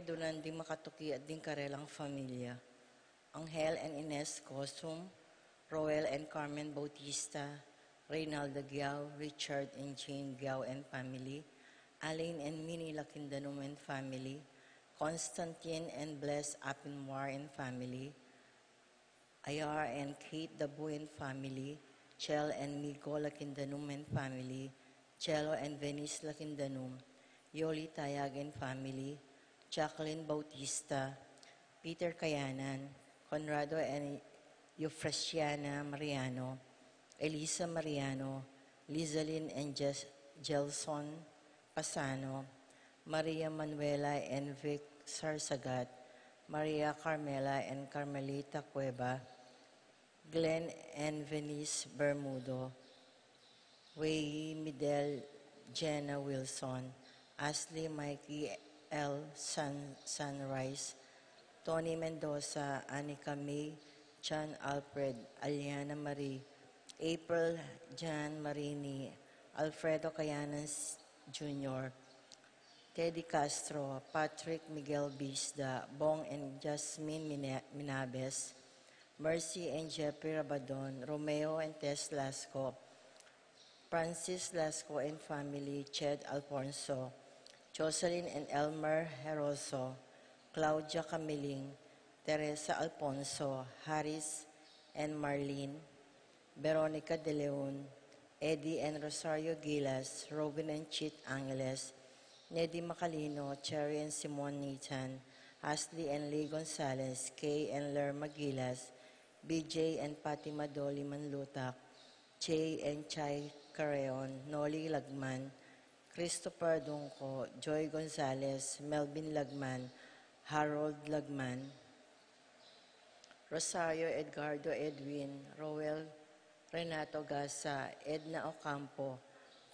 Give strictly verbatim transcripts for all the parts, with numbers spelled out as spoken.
Dunan ding makatuki at ding karelang familia. Angel and Ines Cosum, Roel and Carmen Bautista, Reynaldo Giao, Richard and Jane Giao and family, Alain and Minnie Lakindanum and family, Constantine and Bless Apinwar and family, Ayar and Kate Dabu and family, Chel and Migo Lakindanum and family, Chelo and Venice Lakindanum, Yoli Tayag and family, Jacqueline Bautista, Peter Kayanan, Conrado and Eufrasiana Mariano, Elisa Mariano, Lizalyn and Jes- Gelson Pasano, Maria Manuela and Vic Sarsagat, Maria Carmela and Carmelita Cueva, Glenn and Venice Bermudo, Wei Midel, Jenna Wilson, Ashley Mikey L. San Sunrise, Tony Mendoza, Anika May, John Alfred, Aliana Marie, April Jan Marini, Alfredo Cayanan Junior, Teddy Castro, Patrick Miguel Bisda, Bong and Jasmine Mina- Minabes, Mercy and Jeffrey Rabadon, Romeo and Tess Lasco, Francis Lasco and family, Ched Alfonso, Jocelyn and Elmer Heroso, Claudia Camiling, Teresa Alfonso, Harris and Marlene, Veronica De Leon, Eddie and Rosario Gilas, Robin and Chit Angeles, Nedi Macalino, Cherry and Simon Nathan, Ashley and Lee Gonzalez, Kay and Lerma Gilas, B J and Fatima Dolly Manlutak, Jay and Chai Carreon, Noli Lagman, Christopher Dungco, Joy Gonzalez, Melvin Lagman, Harold Lagman, Rosario Edgardo Edwin, Roel Renato Gasa, Edna Ocampo,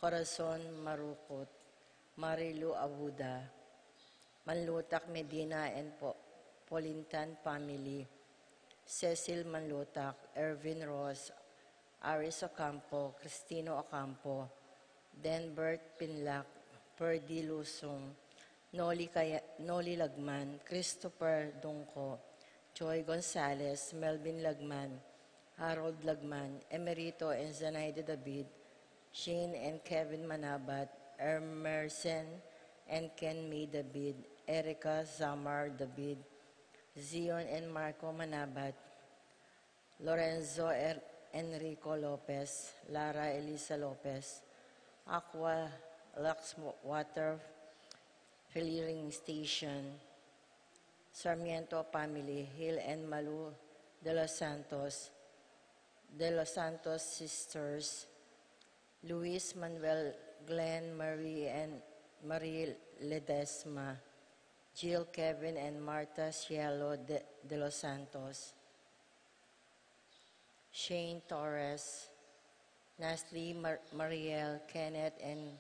Corazon Marukut, Marilu Abuda, Manlutak Medina and Po- Polintan family, Cecil Manlutak, Ervin Ross, Aris Ocampo, Cristino Ocampo, Denbert Pinlac, Ferdy Lusung, Noli, Kaya- Noli Lagman, Christopher Dungco, Joy Gonzalez, Melvin Lagman, Harold Lagman, Emerito and Zenaida David, Shane and Kevin Manabat, Emerson and Ken May David, Erica Zamar David, Zion and Marco Manabat, Lorenzo Er- Enrico Lopez, Lara Elisa Lopez, Aqua Lux Water Filtering Station, Sarmiento family, Hill and Malu De Los Santos, De Los Santos sisters, Luis Manuel, Glenn, Marie and Marie Ledesma, Jill, Kevin and Martha Cielo De, De Los Santos, Shane Torres, Nasli Mar- Mariel, Kenneth and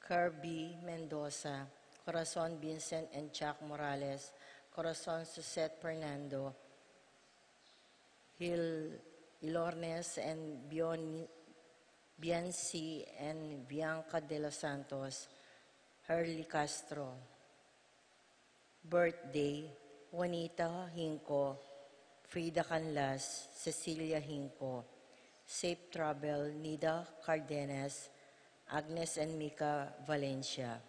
Kirby Mendoza, Corazon Vincent and Jack Morales, Corazon Suzette Fernando, Hil Ilornes and Bion- Bianci and Bianca De Los Santos, Hurley Castro. Birthday, Juanita Hinco, Frida Canlas, Cecilia Hinco. Safe travel, Nida Cardenas, Agnes and Mika Valencia.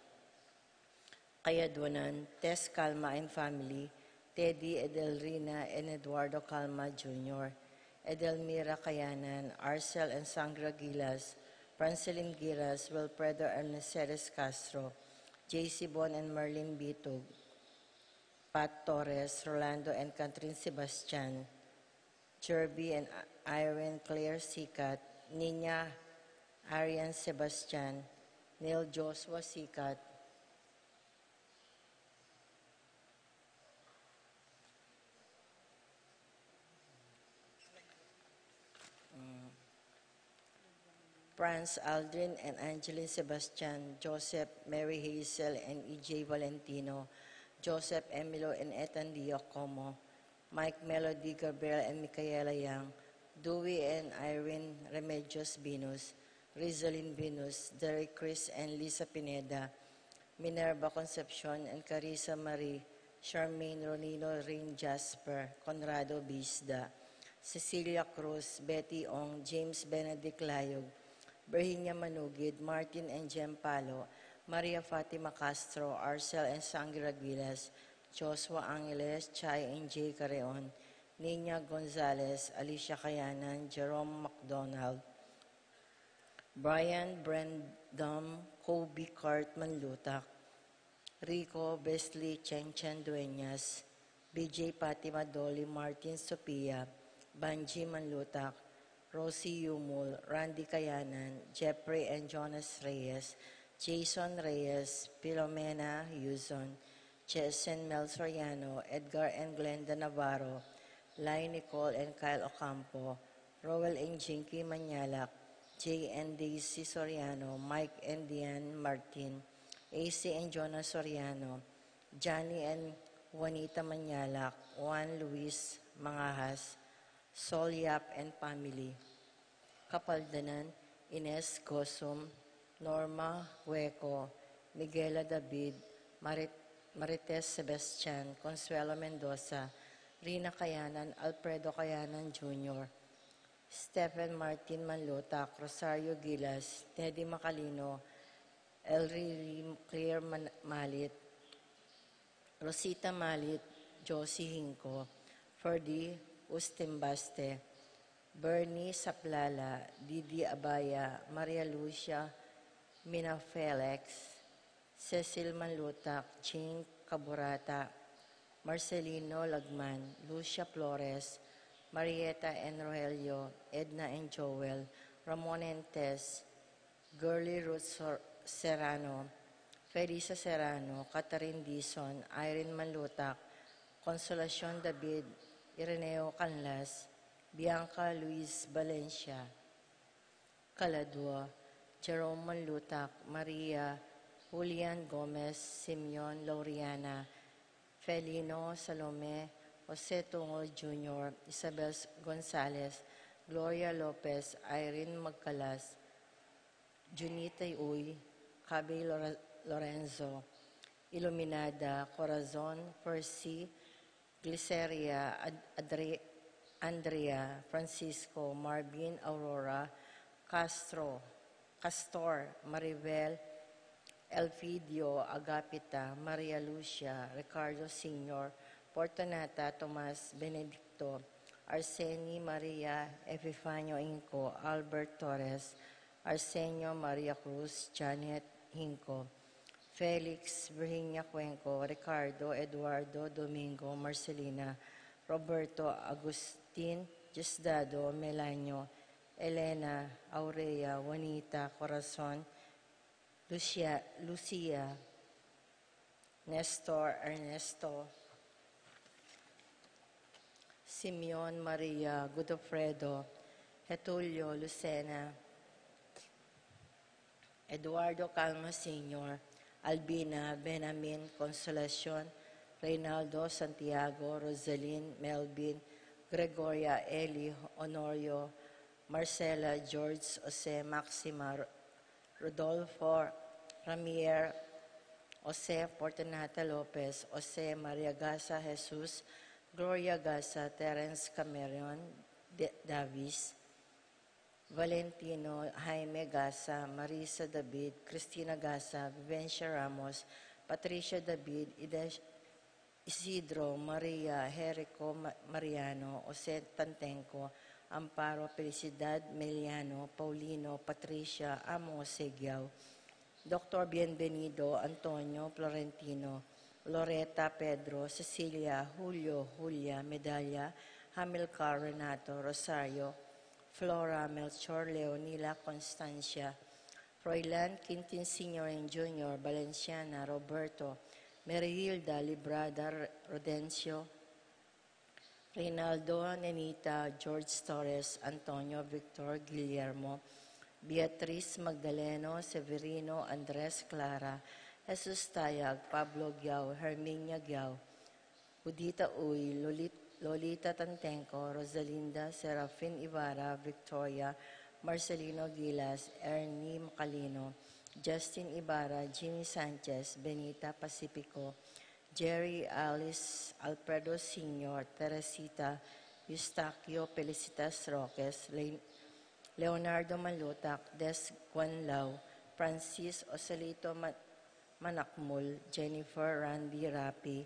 Kayaduanan, Tess Calma and family, Teddy, Edelrina and Eduardo Calma Junior, Edelmira Kayanan, Arcel and Sangra Gilas, Francelin Giras, Wilfredo and Mercedes Castro, J C Bon and Merlin Bitug, Pat Torres, Rolando and Catherine Sebastian, Jerby and Irene Claire Sikat, Nina Arian Sebastian, Neil Joshua Sikat, Mm. Franz Aldrin and Angeline Sebastian, Joseph, Mary Hazel and E J Valentino, Joseph Emilio and Ethan Diocomo, Mike Melody Gabriel and Micaela Yang, Dewey and Irene Remedios Venus, Rizalin Venus, Derek Chris and Lisa Pineda, Minerva Concepcion and Carissa Marie, Charmaine Ronino, Rain Jasper, Conrado Bisda, Cecilia Cruz, Betty Ong, James Benedict Layog, Virginia Manugid, Martin and Jem Palo, Maria Fatima Castro, Arcel and Sangre Aguilas, Joshua Angeles, Chai and Jay Carreon, Nina Gonzalez, Alicia Kayanan, Jerome McDonald, Brian Brendam, Kobe Cart Manlutak, Rico Besley, Chen Chen Dueñas, B J Fatima, Dolly Martin, Sophia, Banji Manlutak, Rosie Yumul, Randy Kayanan, Jeffrey and Jonas Reyes, Jason Reyes, Filomena Yuzon, Chesen Mel Soriano, Edgar and Glenda Navarro, Lai Nicole and Kyle Ocampo, Roel and Jinky Manyalak, Jay and Daisy Soriano, Mike and Diane Martin, A C and Jonah Soriano, Johnny and Juanita Manyalak, Juan Luis Mangahas, Sol Yap and family, Kapaldanan, Ines Gosum, Norma Hueco, Miguela David, Marit-, Marites Sebastian, Consuelo Mendoza, Rina Kayanan, Alfredo Kayanan Junior, Stephen Martin Manlutak, Rosario Gilas, Teddy Macalino, Elri Claire Man-, Malit, Rosita Malit, Josie Hinco, Ferdy Ustimbaste, Bernie Saplala, Didi Abaya, Maria Lucia Mina Felix, Cecil Manlutak, Jean Caburata, Marcelino Lagman, Lucia Flores, Marieta and Rogelio, Edna and Joel, Ramon and Tess, Girly Ruth Sor-, Serrano, Felisa Serrano, Catherine Dizon, Irene Manlutak, Consolacion David, Ireneo Canlas, Bianca Luis Valencia, Caladua, Jerome Manlutak, Maria, Julian Gomez, Simeon Laureana, Felino Salome, Jose Tungol Junior, Isabel Gonzalez, Gloria Lopez, Irene Magcalas, Junita Uy, Cabe Lore-, Lorenzo, Iluminada, Corazon, Percy, Gliceria, Ad-, Adri-, Andrea, Francisco, Marvin, Aurora, Castro, Castor, Maribel, Elfidio, Agapita, Maria Lucia, Ricardo Senior, Fortunata, Tomas, Benedicto, Arseni, Maria, Epifanio Inco, Albert Torres, Arsenio, Maria Cruz, Janet Hinco, Felix, Virginia Cuenco, Ricardo, Eduardo, Domingo, Marcelina, Roberto, Agustin, Diosdado, Melanio, Elena, Aurea, Juanita, Corazon, Lucia, Lucia, Nestor, Ernesto, Simeon, Maria, Godofredo, Getulio, Lucena, Eduardo Calma Senior, Albina, Benamin, Consolacion, Reynaldo, Santiago, Rosalyn, Melvin, Gregoria, Eli, Honorio, Marcela, George, Jose, Maxima, Rodolfo, Ramier, Jose, Fortunata Lopez, Jose, Maria Gasa, Jesus, Gloria Gasa, Terence Cameron, De-, Davis, Valentino, Jaime Gasa, Marisa David, Cristina Gasa, Vivencia Ramos, Patricia David, Ide-, Isidro, Maria, Jericho, Ma-, Mariano, Jose Tantenco, Amparo, Felicidad, Meliano, Paulino, Patricia, Amo Jose Giao, Doctor Bienvenido, Antonio, Florentino, Loreta, Pedro, Cecilia, Julio, Julia, Medalla, Hamilcar, Renato, Rosario, Flora, Melchor, Leonila, Constancia, Froilan, Quintin Senior and Junior, Valenciana, Roberto, Merihilda, Librada, Re-, Rodencio, Reynaldo, Nenita, George Torres, Antonio, Victor, Guillermo, Beatriz, Magdaleno, Severino, Andres, Clara, Jesus Tayag, Pablo Giao, Herminia Giao, Judita Uy, Lolit-, Lolita Tantenco, Rosalinda, Serafin Ibarra, Victoria, Marcelino Gilas, Ernie Macalino, Justin Ibarra, Jimmy Sanchez, Benita Pacifico, Jerry Alice, Alfredo Senior, Teresita, Eustaquio Felicitas Roques, Le-, Leonardo Malutak, Des Guanlao, Francis Ocelito Ma-, Manakmul, Jennifer Randy Rapi,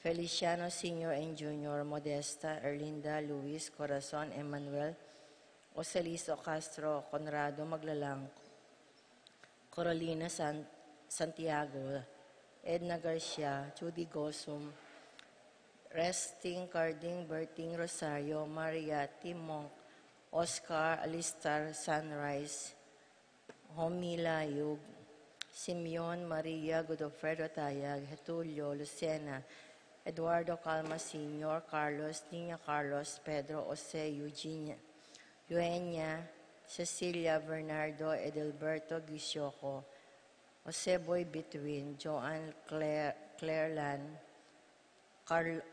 Feliciano Senior and Junior, Modesta, Erlinda, Luis, Corazon, Emmanuel, Ocelito Castro, Conrado Maglalang, Coralina San-, Santiago, Edna Garcia, Judy Gosum, Resting, Carding, Berting, Rosario, Maria, Timong, Oscar, Alistar, Sunrise, Homila Yug, Simeon, Maria, Godofredo Tayag, Getulio, Lucena, Eduardo Calma Senior, Carlos, Niña Carlos, Pedro, Jose, Eugenia, Eugenia, Cecilia, Bernardo, Edelberto, Gisioco, Jose Boy Between, Joan, Claire, Claire Lan, Carl-,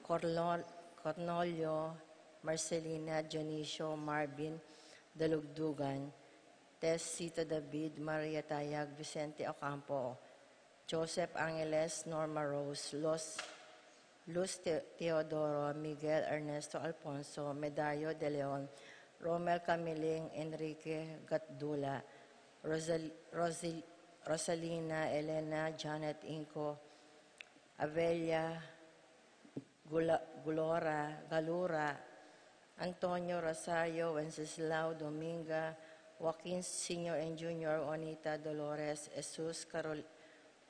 Cornol-, Cornolio, Marcelina, Dionisio, Marvin, Dalugdugan, Tessita David, Maria Tayag, Vicente Ocampo, Joseph Angeles, Norma Rose, Los, Luz Te-, Teodoro, Miguel Ernesto Alfonso, Medario de Leon, Romel Camiling, Enrique Gatdula, Rosal-, Rosil-, Rosalina, Elena, Janet Inco, Avelia, Gula-, Gulora, Galura, Antonio Rosario, Wenceslao Dominga, Joaquin Senior and Junior, Onita Dolores, Jesus Carol-,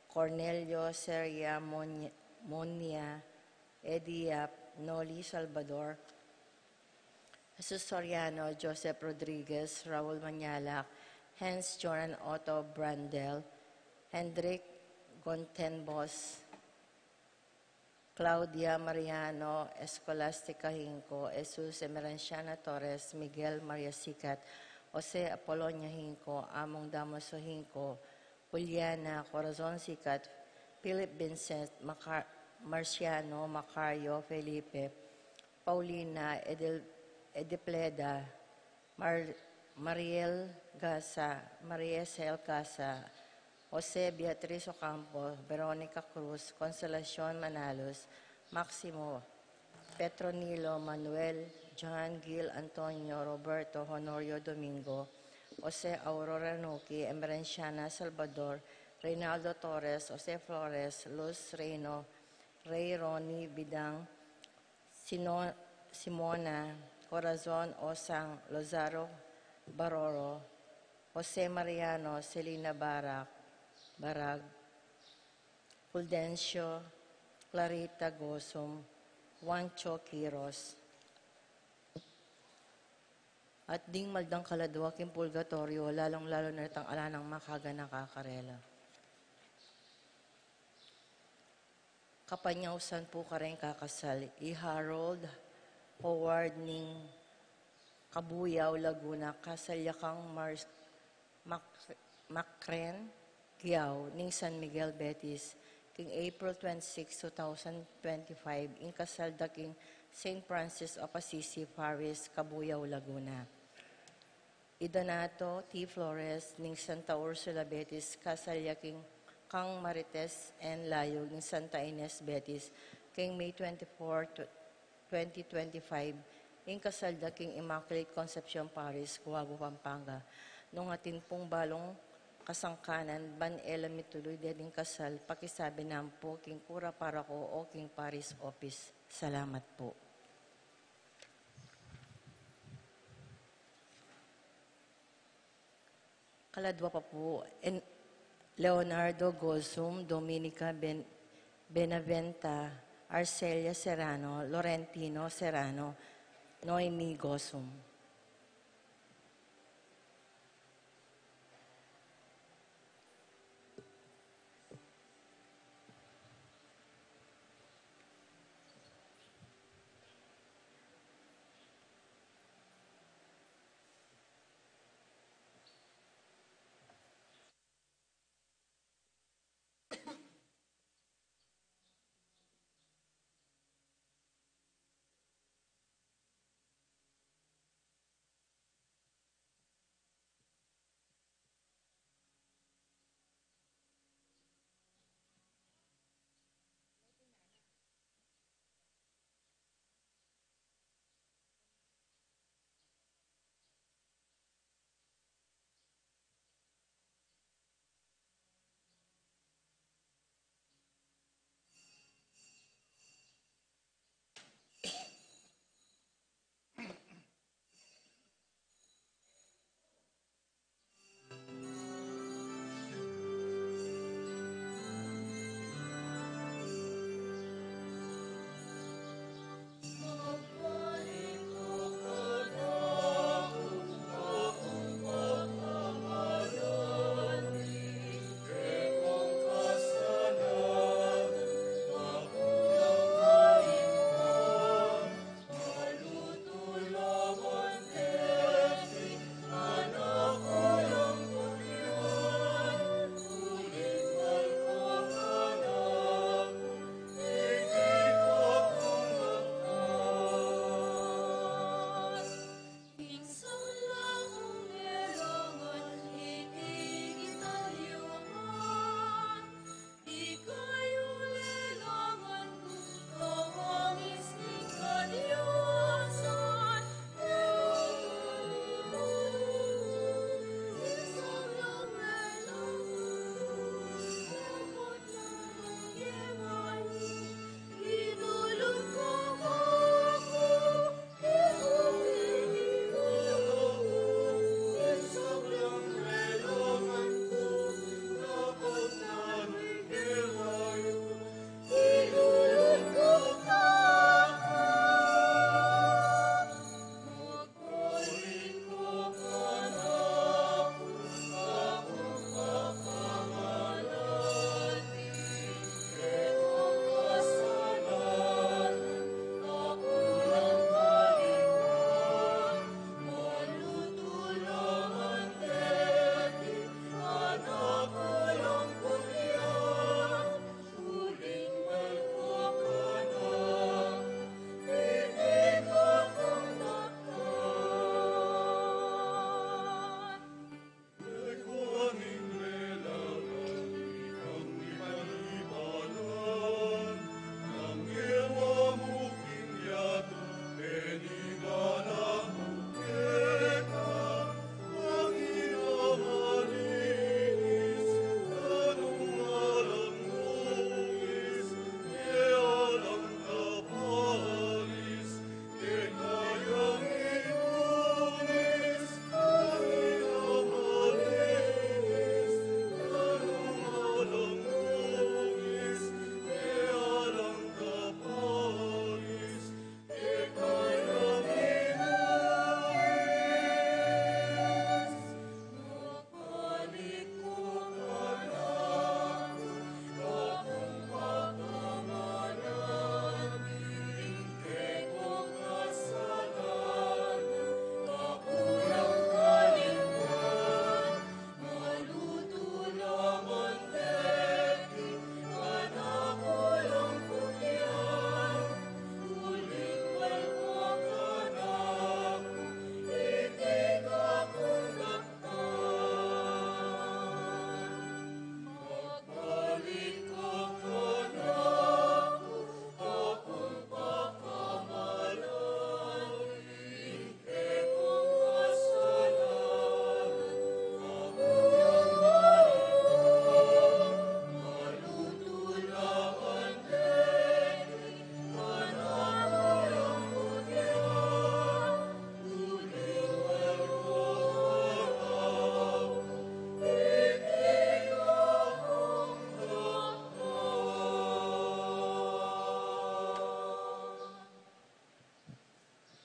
Cornelio, Seria Mon-, Monia, Eddie Yap, Noli Salvador, Jesus Soriano, Joseph Rodriguez, Raul Manyalak, Hans Joran Otto Brandel, Hendrik Gontenbos, Claudia Mariano, Escolastica Hinco, Jesus Emerenciana Torres, Miguel Maria Sicat, Jose Apolonia Hinco, Among Damaso Hinco, Juliana Corazon Sicat, Philip Vincent, Macar-, Marciano, Macario, Felipe, Paulina, Edel-, Edipleda, Mar-, Mariel Gasa, Maria Esel Gasa, Jose Beatriz Ocampo, Veronica Cruz, Consolacion Manalos, Maximo, Petronilo, Manuel, John, Gil, Antonio, Roberto, Honorio, Domingo, Jose, Aurora Nuki, Emerenciana, Salvador, Reynaldo Torres, Jose Flores, Luz Reino, Rey Ronnie Bidang, Sino-, Simona, Corazon Osang, Lozaro Baroro, Jose Mariano, Selina Barak, Barag, Fulgencio, Clarita Gosum, Juancho Quiros, at ding maldang kaladua king purgatorio, lalung-lalu na ritang ala nang makaganaka karela. Kapanyausan pu kareng kakasal, i Harold Howard ning Kabuyao, Laguna, kasal ya kang Mar-, Mac-, Macren Giao ning San Miguel, Betis, king April twenty-six, two thousand twenty-five, ing kasal da king Saint Francis of Assisi Parish, Kabuyao, Laguna. I Donato T. Flores ning Santa Ursula, Betis, kasal ya king kang Marites N. Layug ning Santa Ines, Betis, king May twenty-four, tw-, twenty twenty-five, ing kasal da king Immaculate Concepcion Parish, Guagu, Pampanga. Nung atin pung balung kasangkanan, ban e la mituluy deng kasal, pakisabi na pu king kura paroko o king parish office. Salamat pu. Kaladua pa pu, en-, Leonardo Gozum, Dominica Ben-, Benaventa, Arcelia Serrano, Laurentino Serrano, Noemi Gozum.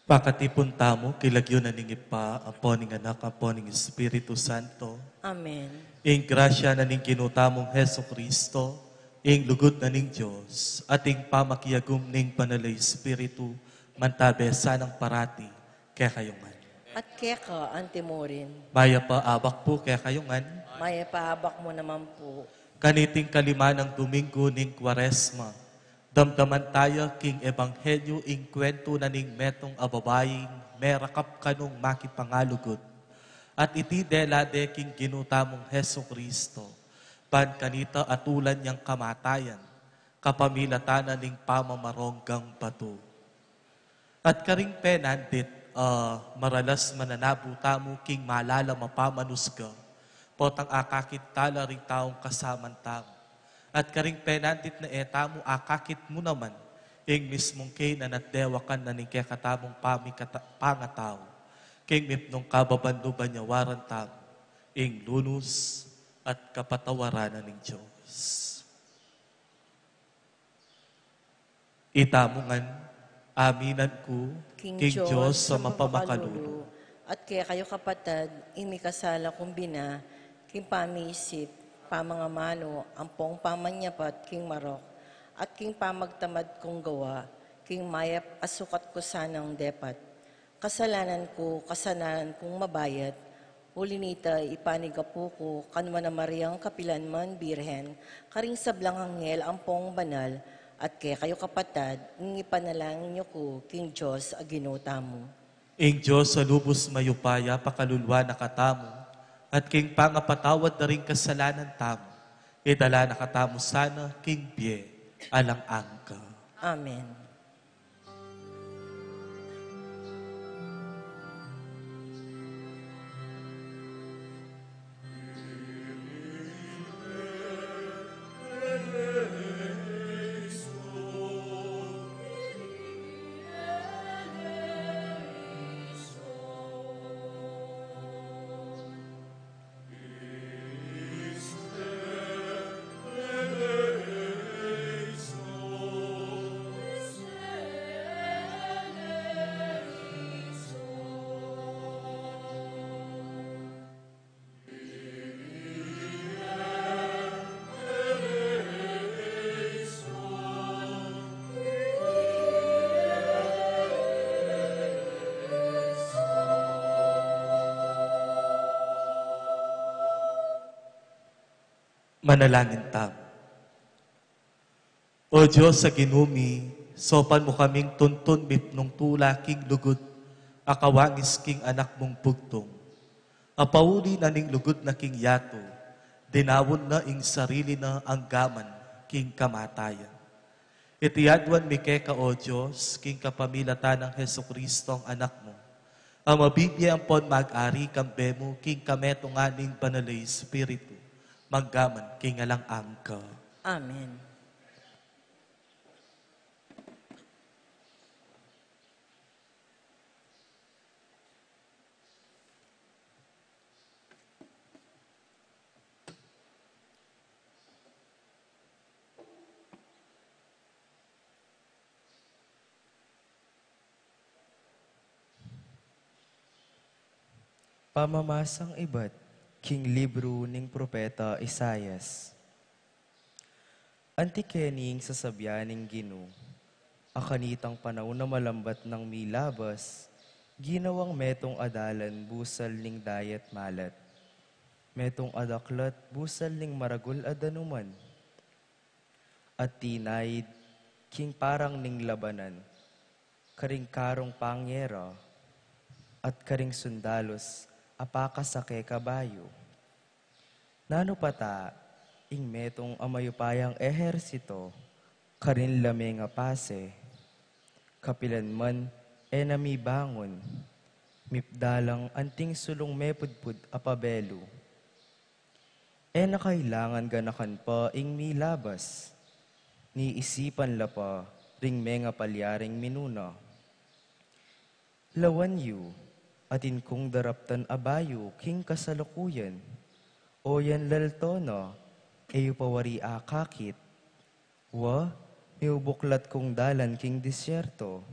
Pakatipun tamu king lagyu na ning Ibpa, ampo ning Anak, ampo ning Espiritu Santo. Amen. Ing grasya na ning Ginu tamung Hesukristo, ing lugud na ning Dios, at ing pamakiagum ning Banal a Espiritu, mantabe sanang parati kekayu ngan. At keka antimurin. Mayap a abak pu kekayu ngan. Mayap a abak mu naman pu. Kaniting kalima nang Domingo ning Kuaresma, damdaman taya king Ebanghelyo ing kwentu na ning metung a babaing merakap kanung makipangalugud. At iti dela de king Ginu tamung Hesukristo, ban kanita atulan yang kamatayan, kapamilatan na ning pamamaronggang batu. At karing penandit, ah, maralas mananabu tamu king malalam a pamanusga, potang akakit tala ring taung kasaman tamu. At karing penandit na e tamu akakit mu naman, ing mismung kaynan at dewakan na ning kekatamung pamikata-, pangatau, king mipnung kababan lub a nyawaran tamu, ing lunus at kapatawaran na ning Dios. Itamu ngan, aminan ku king Dios a mapamakalulu, at kekayu kapatad, ing mikasala kung bina, king pamiisip, pamangamanu, ampong pamanyapat king marok, at king pamagtamad kung gawa, king mayap a sukat ku sanang depat. Kasalanan ku, kasalanan kung mabayat, uli nita ipanigapu ku kang Nuan a Mariang kapilanman Birhen, karing sablang anghel ampong banal, at kekayu kapatad, ing ipanalangin yu ku king Dios a Ginu tamu. Ing Dios a lubus mayupaya pakaluluan na katamu, at king pangapatawad da ring kasalanan tamu, idala na katamu sana king bie alang angga. Amen. Manalangin tamu. O Dios a Ginu mi, saupan mu kaming tuntun mipnung tula king lugud a kawangis king Anak mung bugtung, a pauli na ning lugud na king yatu, dinaun na ing sarili na anggaman king kamatayan. Iti aduan mi keka, O Dios, king kapamilatan nang Jesucristong Anak mu, a mabibie ampon mag-ari kambe mu king kametungan ning Banal a Espiritu, manggaman king alang angga. Amen. Pamamasang ibat king libru ning propeta Isaias. Anti keni ing sasabian ning Ginu, a kanitang panaun a malambat nang milabas, ginawang metung a dalan busal ning dayat malat, metung a daklat busal ning maragul a danuman, at tinaid king parang ning labanan, karing karung pangera, at karing sundalus a pakasake kabayu. Nanu pa ta ing metung a mayupayang ehersito karin la mengapase, kapilan man e na mibangun, mipda lang anting sulung mepudpud a pabelu. E na kailangan ganakan pa ing milabas, ni isipan la pa ring mengapalyaring minuna. Lawan yu, atin kung daraptan a bayu king kasalukuyan, o yan lalto na, e yu pa wari akakit, wa, miubuklat kung dalan king disyerto.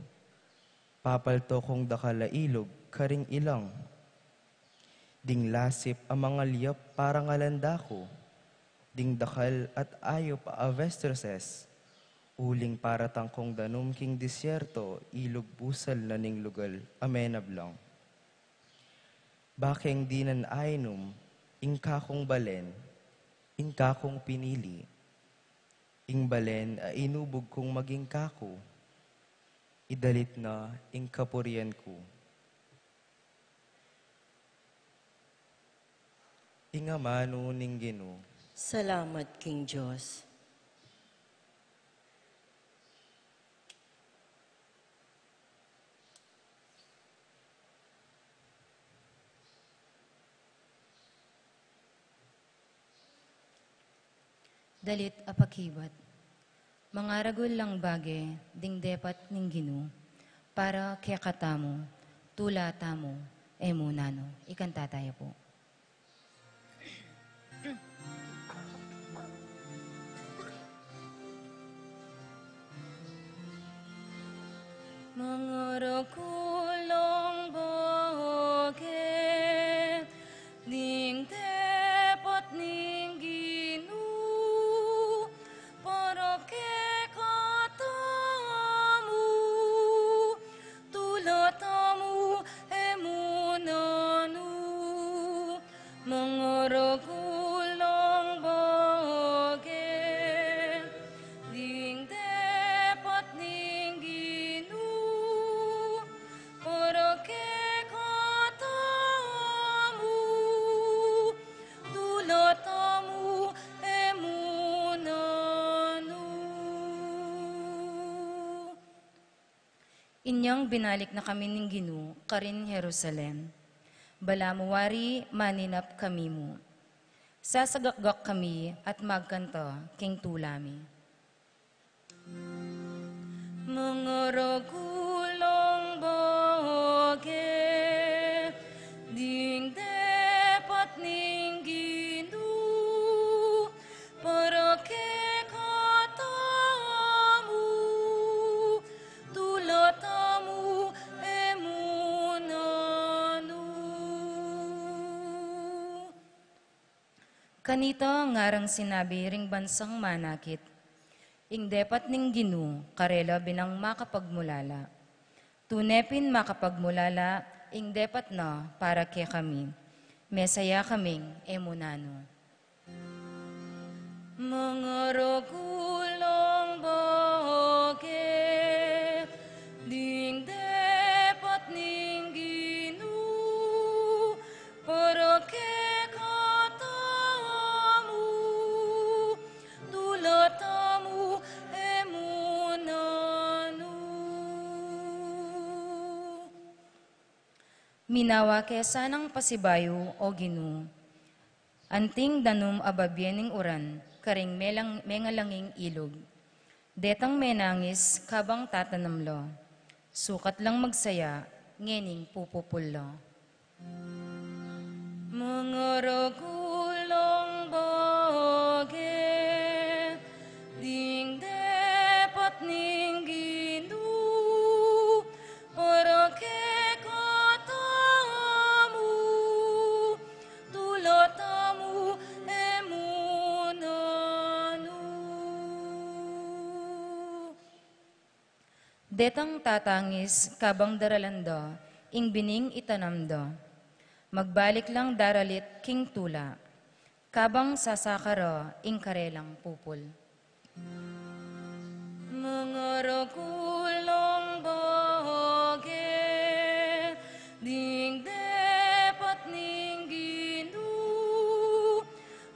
Papalto kung dakal a ilug karing ilang, ding lasip a mangalyap para ngan landa ku, ding dakal at ayup a avestruces, uling paratang kung danum king disyerto, ilug pusal na ning lugal a menablang. Bakeng dinan ainum ing kakung balen, ing kakung pinili, ing balen a inubug kung maging kaku, idalit na ing kapurian ku. Ing amanu ning Ginu. Salamat king Dios. Dalit a pakibat. Mangaragul lang bage ding depat ning Ginu para kekatamu, tula tamu, e mu nanu. Ikanta taya pu. Mangaragul lang bage ding depat ning Ginu para kekatamu, tula tamu, e mu nanu. Mangaragul lang bage ding depat ning Ginu para kekatamu, tula tamu, e mu nanu. Inyang binalik na kami ning Ginu karin Jerusalem. Balamu wari maninap kami mu. Sasagakgak kami at magkanta king tula mi. Mangaragul lang bage ding depat ning Ginu para kekatamu, tula tamu, e mu nanu. Kanita ngarang sinabi ring bansang manakit, ing depat ning Ginu karela binang makapagmulala. Tune pin makapagmulala ing depat na para kekami. Mesaya kaming e mu nanu. Mangaragul lang bage ding depat ning Ginu para kekatamu, tula tamu, e mu nanu. Minawa ke sanang pasibayu, o Ginu, anting danum a babie ning uran karing melang-, mengalanging ilug. Detang menangis kabang tatanam la, sukat lang magsaya ngening pupupul la. Mangaragul lang bage ding depat ning Ginu para kekatamu, tula tamu, e mu nanu. Detang tatangis kabang daralan da ing bining itanam da, magbalik lang daralit king tula kabang sasaka ra ing karelang pupul. Mangaragul lang bage ding depat ning Ginu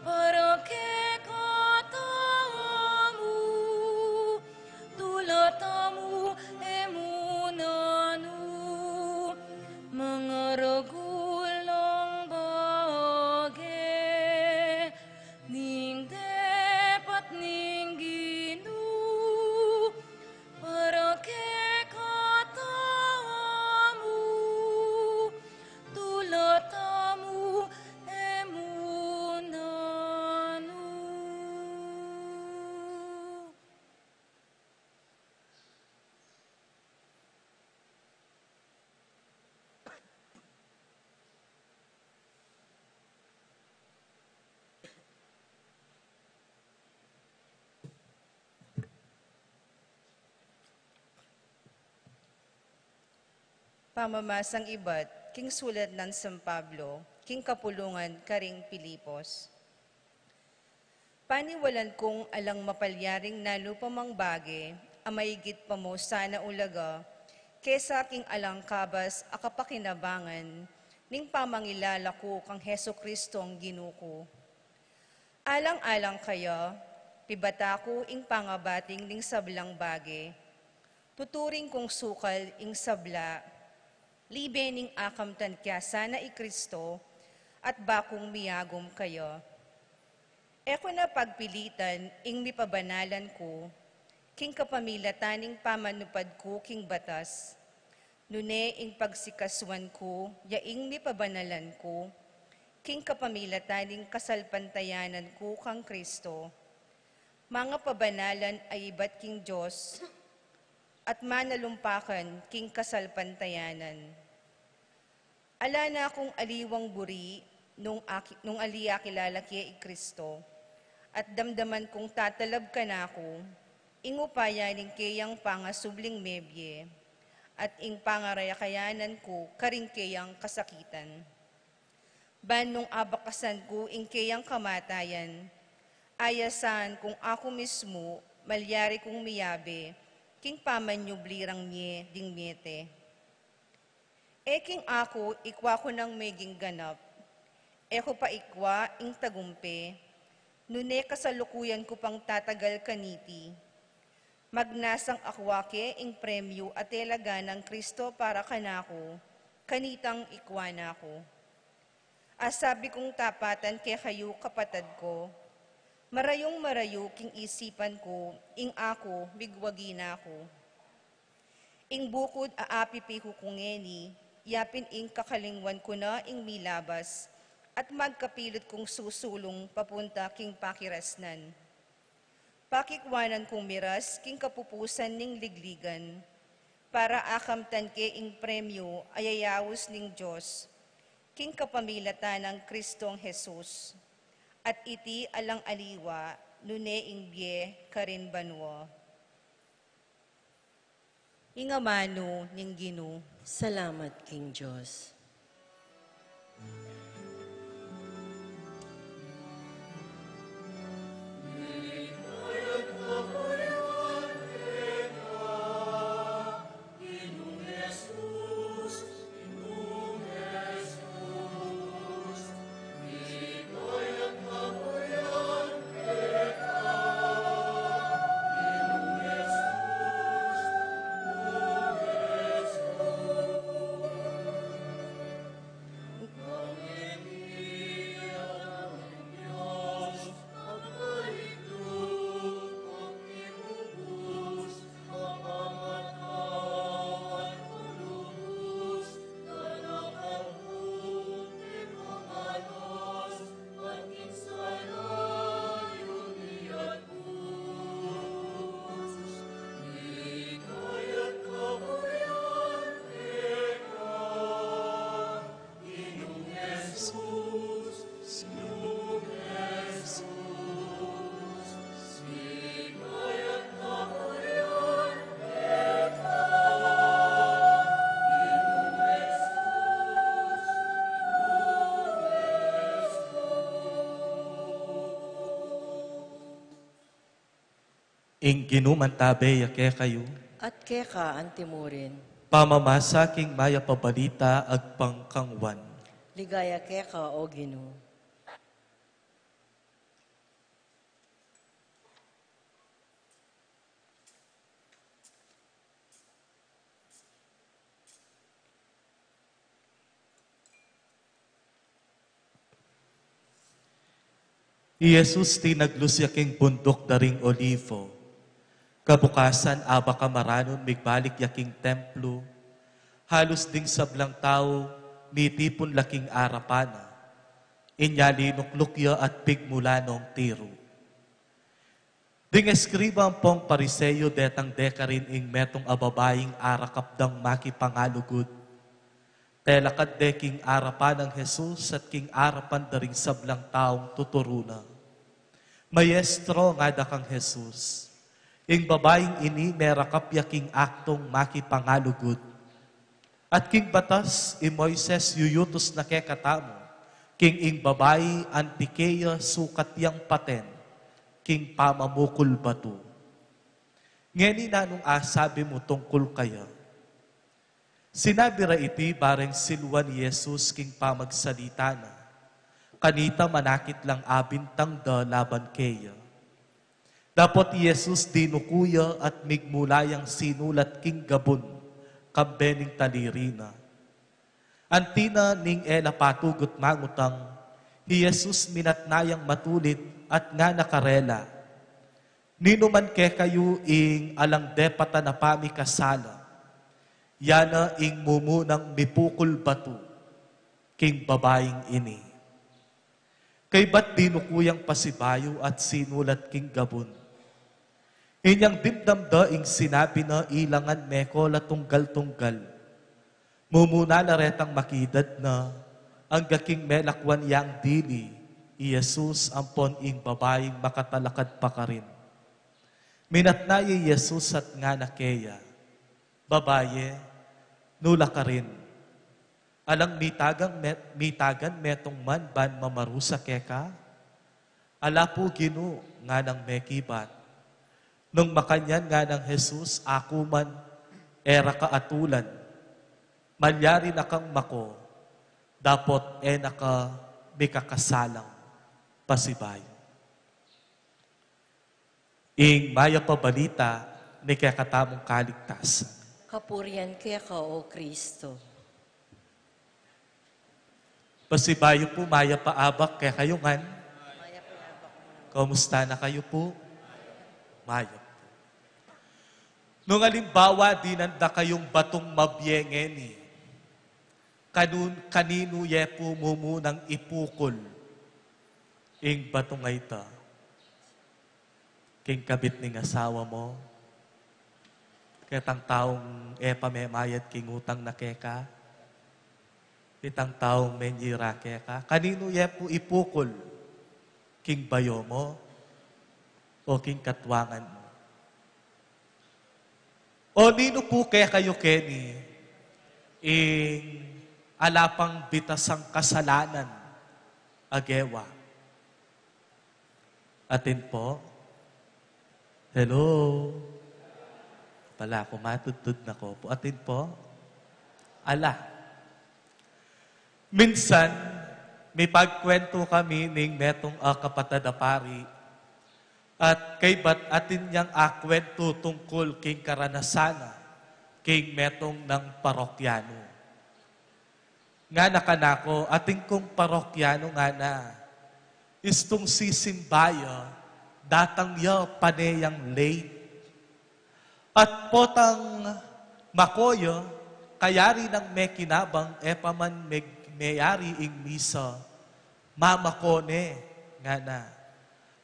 para kekatamu, tula tamu, e mu nanu. Mangaragul lang bage ding depat ning Ginu para Pamamasang ibat king sulat nang San Pablo king kapulungan karing Pilipos. Paniwalan kung alang mapalyaring nalu pa mang bage a maigit pa mu sana ulaga kesa king alang kabas a kapakinabangan ning pamangilala ku kang Jesukristong Ginu ku. Alang-alang kaya, pibata ku ing pangabating ning sablang bage. Tuturing kung sukal ing sabla, libe ning akamtan kya sana i Kristo, at bakung miyagum kaya. E ku na pagpilitan ing mipabanalan ku, king kapamilatan ning pamanupad ku king batas. Nune ing pagsikasuan ku, ya ing mipabanalan ku, king kapamilatan ning kasalpantayanan ku kang Kristo. Manga pabanalan a ibat king Dios, at manalumpakan king kasalpantayanan. Ala na kung aliwang buri nung aki-, nung ali akilala ke i Kristo, at damdaman kung tatalab kanaku, ing upaya ning keyang pangasubling mebie, at ing pangarakayanan ku karing keyang kasakitan. Ban nung abakasan ku ing keyang kamatayan, ayasan kung aku mismu malyari kung miyabe king pamanyubli rang mie ding mete. E king aku ikwa ku nang meging ganap, e ku pa ikwa ing tagumpe, nune kasalukuyan ku pang tatagal kaniti. Magnasang akwa ke ing premyu a telaga nang Kristo para kanaku, kanitang ikwa na ku. A sabi kung tapatan kekayu, kapatad ku, marayung marayu king isipan ku ing aku migwagi na ku. Ing bukud a apipiku ku ngeni, yapin ing kakalingwan ku na ing milabas, at magkapilit kung susulung papunta king pakirasnan. Pakikwanan kung miras king kapupusan ning ligligan, para akamtan ke ing premyu a yayaus ning Dios, king kapamilatan nang Kristong Jesus, at iti alang aliwa, nune ing bie karin banua. Ing amanu ning Ginu. Salamat king Dios. Ing Ginu mantabe ya kekayu. At keka antimurin. Pamamasa king Mayap a Balita agpang kang Juan. Ligaya keka, O Ginu. I Jesus tinaglus ya king bunduk da ring Olivo. Kabukasan, abak a maranun migbalik ya king templo, halus ding sablang tau mitipun la king arapan na. Inya linukluk ya at pigmula nong tiru. Ding eskriba ampong Pariseo detang dekarin ing metung a babaing arakap dang makipangalugud. Telakad de king arapan nang Jesus at king arapan da ring sablang taung tuturu na. "Maestro," ngada kang Jesus, "ing babaing ini merakap ya king aktung makipangalugud. At king batas i Moises yuyutus na kekatamu, king ing babai anti keya sukat yang paten, king pamamukul batu. Ngeni nanung asabi mu tungkul kaya? Sinabi ra iti bareng siluan i Jesus king pamagsalita na. Kanita manakit lang abintang da laban keya. Dapot i Jesus dinuku ya at migmula yang sinulat king gabun, kambe ning taliri na. Anti na ning e la patugut mangutang, i Jesus minatna yang matulit at ngana karela, "Ninu man kekayu ing alang depatan a pamikasala, ya na ing mumunang mipukul batu king babaing ini." Kaybat dinuku yang pasibayu at sinulat king gabun. Inyang dimdam da ing sinabi na, ilangan meko la tunggal-tunggal. Mumuna la retang makidad na, angga king melakwan yang dili i Jesus ampon ing babaing makatalakad pa karin. Minatna ya i Jesus at ngana keya, "Babaye, nu la karin? Alang mitagan met-, mitagan metung man ban mamarusa keka?" "Ala pu, Ginu," nganang mekibat. Nung makanyan nganang Jesus, "Aku man, e ra ka atulan. Malyari na kang mako, dapot e na ka mikakasalang pasibayu." Ing mayap a balita ning kekatamung kaligtasan. Kapurian keka, O Kristo. Pasibayu pu, mayap a abak kekayu ngan. Mayap a abak. Kumusta na kayu pu? Mayap pu. Nung alimbawa, dinan da kayung batung mabie ngeni, kanun-, kaninu ye pu mumunang ipukul ing batung a ita? King kabit ning asawa mu? Ketang taung e pa memayad king utang na keka? Itang taung menyira keka? Kaninu ye pu ipukul? King bayo mu o king katwangan mu? O ninu pu kekayu keni ing ala pang bitasang kasalanan a gewa? Atin po? Hello? Pala, kumatudtud na ko po. Atin po? Ala. Minsan, mipagkwentu kami ning metung a kapatad a pari, at kaybat atin yang akwentu tungkul king karanasan na king metung nang parokyanu. Ngana kanaku, "Atin kung parokyanu," ngana, "istung sisimba ya, datang ya pane yang late. At potang mako ya, kayari nang mekinabang, e pa man meg-, meyari ing misa, mamako ne," ngana.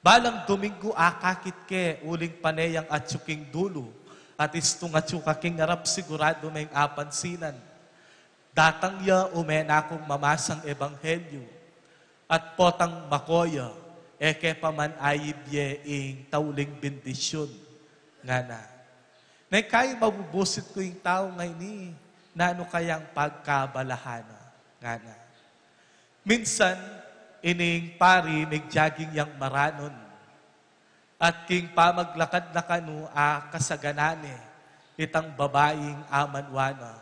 "Balang Duminggu akakit ke, uling pane yang atyu king dulu, at istung atyu ka king arap, siguradu meng apansinan. Datang ya, ume na kung mamasang ebanghelyu, at potang mako ya, e ke pa man aibye ing tauling bendisyun," ngana. Neng kayi mabubusit ku ing tau ngeni, nanu kayang pagkabalahan na, ngana. Minsan, ining pari, mig-jogging yang maranun. At king pamaglakad na kanu, akasagana ne itang babaing amanwa na,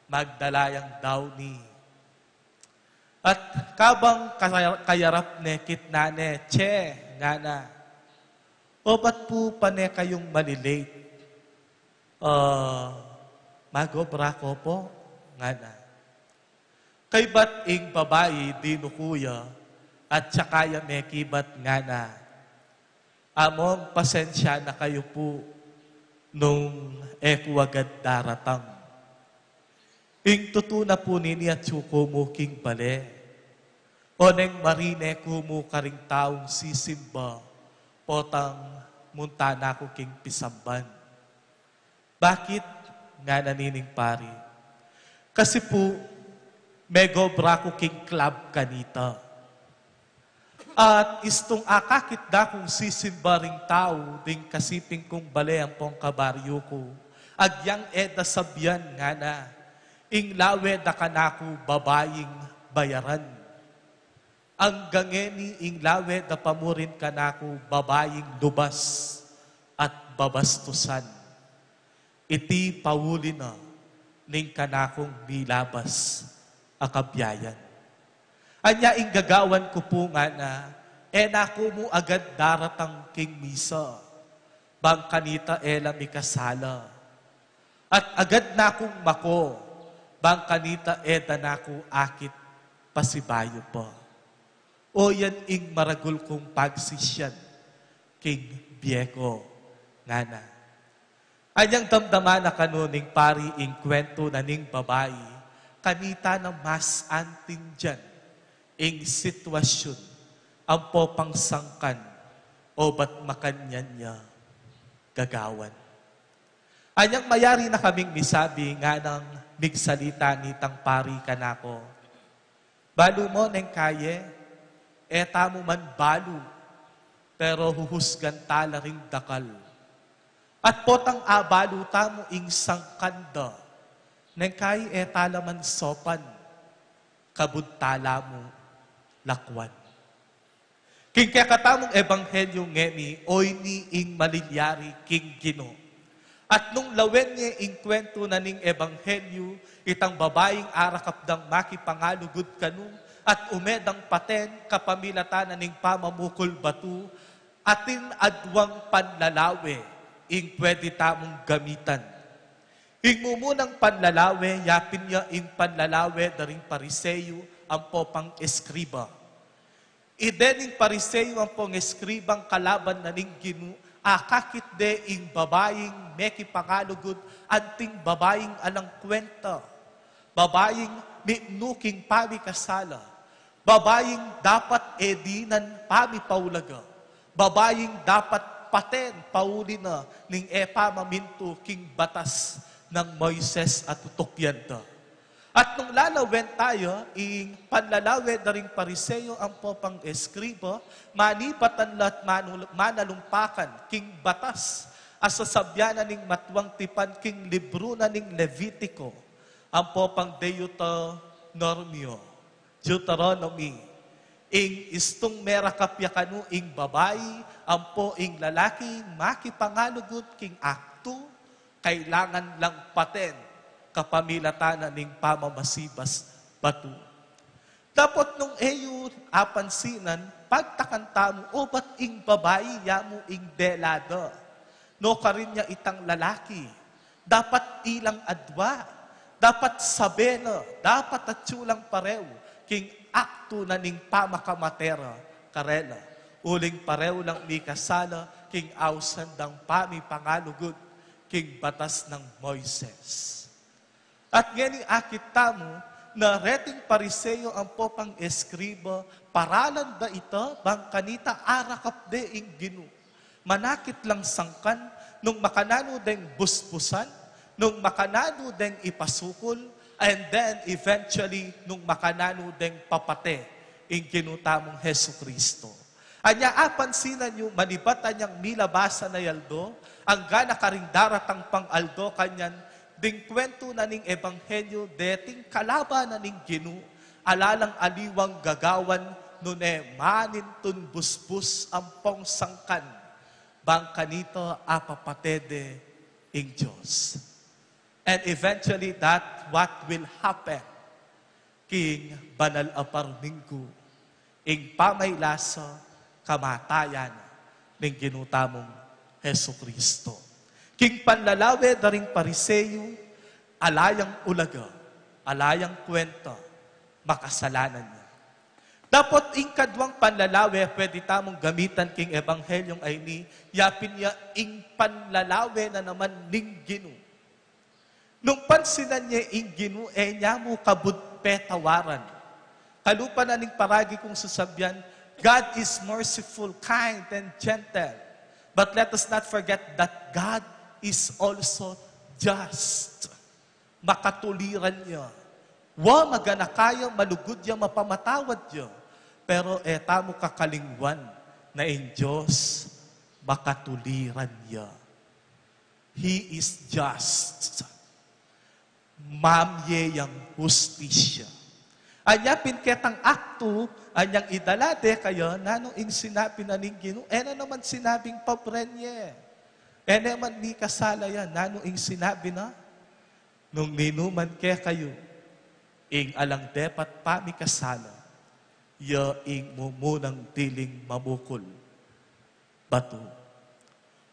magdala yang downy. At kabang kaya-, kayarap ne, kitnan ne, "Che," ngana, "obat pu pane kayung malilate?" "Ah, mag-obra ko po," ngana. Kaybat ing babai, dinuku ya, at saka ya mekibat, ngana, "Among, pasensya na kayu pu nung e ku agad daratang. Ing tutu na pu nini, atyu ku mu king bale. Oneng marine ku mu karing taung sisimba, potang munta na ku king pisamban." "Bakit?" ngana nining pari. "Kasi pu, meg-obra ku king club kanita. At istung akakit da kung sisimba ring tau ding kasiping kung bale ampong kabaryu ku, agyang e da sabian," ngana, Ing lawe da kanaku babaing bayaran. Anggang ngeni ing lawe da pa murin kanaku babaing lubas at babastusan. Iti pauli na ning kanakung milabas a kabiayan. Anya ing gagawan ku pu ngana, e na ku mu agad daratang king misa, bang kanita e la mikasala. At agad na kung mako, bang kanita e da na ku akit pasibayu pa. O yan ing maragul kung pagsisyan king bie ku, ngana. Anyang damdaman na kanu ning pari ing kwentu na ning babai, kanita na mas antindian ing sitwasyun ampo pang sangkan obat makanyan ya gagawan. Anyang mayari na kaming misabi nganang migsalita nitang pari kanaku, "Balu mu neng kaye, e tamu man balu, pero huhusgan ta la ring dakal. At potang abalu tamu ing sangkan da, neng kaye e ta la man sopan, kabud ta la mu lakwan." King kekatamung ebanghelyu ngeni, oyni ing malilyari king Ginu. At nung lawen ye ing kwentu na ning ebanghelyu, itang babaing arakap dang makipangalugud kanu, at ume dang paten kapamilatan na ning pamamukul batu, atin aduang panlalawe ing pwede tamung gamitan. Ing mumunang panlalawe, yapin ya ing panlalawe da ring Pariseo ampo pang eskriba. I dening Pariseo ampong eskribang kalaban na ning Ginu, akakit de ing babaing mekipangalugud anting babaing alang kwenta, babaing miknu king pamikasala, babaing dapat e dinan pamipaulaga, babaing dapat paten pauli na ning e pamamintu king batas nang Moises a tutukyan da. At nung lalawen taya, ing panlalawe da ring Pariseo ampo pang eskriba, manibatan la at manul-, manalumpakan king batas a sasabyan na ning matuang tipan king libru na ning Levitiko ampo pang Deuteronomio, Deuteronomy. Ing istung merakap ya kanu ing babai ampo ing lalaki makipangalugud king aktu, kailangan lang paten kapamilatan na ning pamamasibas batu. Dapot nung e yu apansinan, pagtakan tamu, obat ing babai ya mu ing dela da, nukarin ya itang lalaki? Dapat ilang adua, dapat sabe na, dapat atyu lang pareu king aktu na ning pamakamate ra karela, uling pareu lang mikasala king ausan dang pamipangalugud king batas nang Moises. At ngeni akit tamu na reting Pariseo ampo pang eskriba, paralan da ita bang kanita arakap de ing Ginu. Manakit lang sangkan, nung makananu deng busbusan, nung makananu deng ipasukul, and then eventually nung makananu deng papate ing Ginu tamung Jesucristo. Anya apansinan yu, manibat anyang milabasan a aldo, angga na karing daratang pang aldo kanyan, ding kwentu na ning ebanghelyu deting kalaban na ning Ginu, ala lang aliwang gagawan nune manintun busbus ampong sangkan, bang kanita apapate de ing Dios. And eventually, that what will happen king banal a parminggu, ing pamailasa kamatayan ning Ginu tamung Jesucristo. King panlalawe da ring Pariseo, ala yang ulaga, ala yang kwenta, makasalanan ya. Dapot ing kaduang panlalawe pwede tamung gamitan king ebanghelyung ayni, yapin ya ing panlalawe na naman ning Ginu. Nung pansinan ye ing Ginu, e nya mu kabud petawaran. Kalupa na ning paragi kung sasabian, God is merciful, kind, and gentle. But let us not forget that God is also just. Makatuliran ya. Wa, maganaka ya, malugud ya, mapamatawad ya. Pero e tamu kakalingwan na ing Dios makatuliran ya. He is just. mamye yang hustisya. Anya pin ketang aktu, anyang idala de kaya, nanu ing sinabi na ning Ginu, e na naman sinabing pobren ye. E na naman mikasala ya, nanu ing sinabi na, nung ninuman kekayu, ing alang depat pamikasala, ya ing mumunang diling mamukul batu.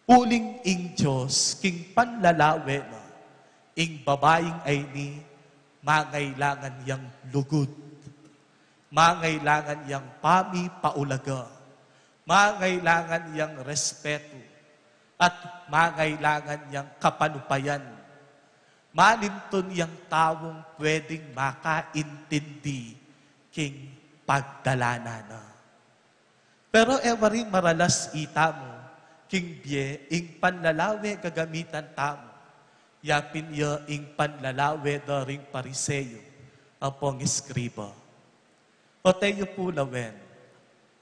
Uling ing Dios, king panlalawe na, ing babaing ayni, mangailangan yang lugud, mangailangan yang pamipaulaga, mangailangan yang respetu, at mangailangan yang kapanupayan. Manintun yang taung pwedeng makaintindi king pagdalanan na. Pero e wari maralas itamu, king bie, ing panlalawe gagamitan tamu, yapin ya ing panlalawe da ring Pariseo ampong eskriba. O teyu pu lawen,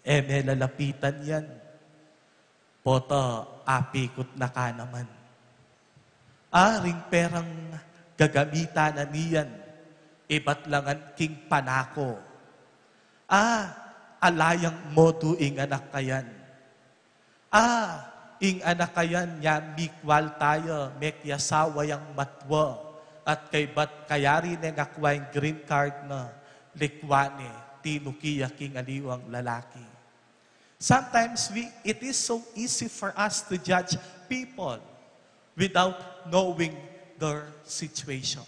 e me lalapitan yan. Pota apikut na ka naman. A, ring perang gagamitan na niyan, ibat langan king panako. A, ala yang modu ing anak kayan. A, ing anak kayan ya mikwalta ya, mekiasawa yang matua, at kaybat kayari neng akwa ing green card na, likwan ne, tinuki ya king aliwang lalaki. Sometimes we, it is so easy for us to judge people without knowing their situation.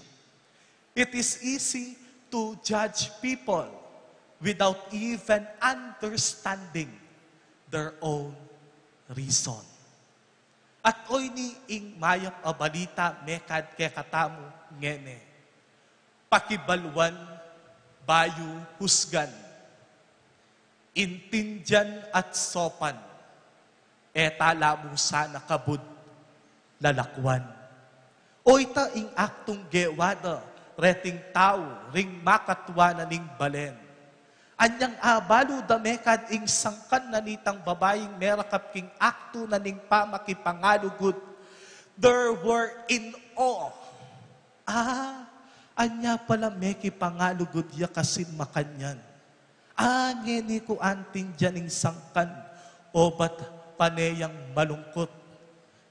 It is easy to judge people without even understanding their own reason. At oyni ing mayap a balita mekad kekatamu ngeni. Pakibaluan bayu husgan. Intindian at sopan. E ta la mu sana kabud lalakwan. O ita ing aktung gewa da reting tau ring makatua na ning balen. Anyang abalu da mekad ing sangkan na nitang babaing merakap king aktu na ning pamakipangalugud, they were in awe. Ah, anya pala mekipangalugud ya kasin makanyan. Ah, ngeni ku antindian ing sangkan, obat pane yang malungkut,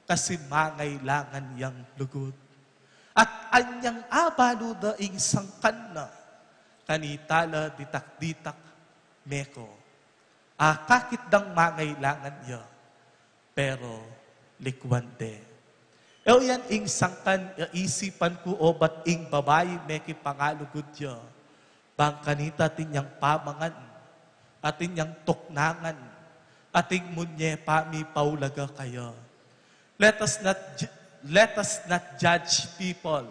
kasi mangailangan yang lugud. At anyang abalu da ing sangkan na, kanita la ditak-ditak meko. Akakit dang mangailangan ya, pero likwan de. E o yan ing sangkan ya isipan ku obat ing babai mekipangalugud ya. Bang kanita atin yang pamangan, atin yang tuknangan, atin munye pamipaulaga kaya. Let us not ju-, let us not judge people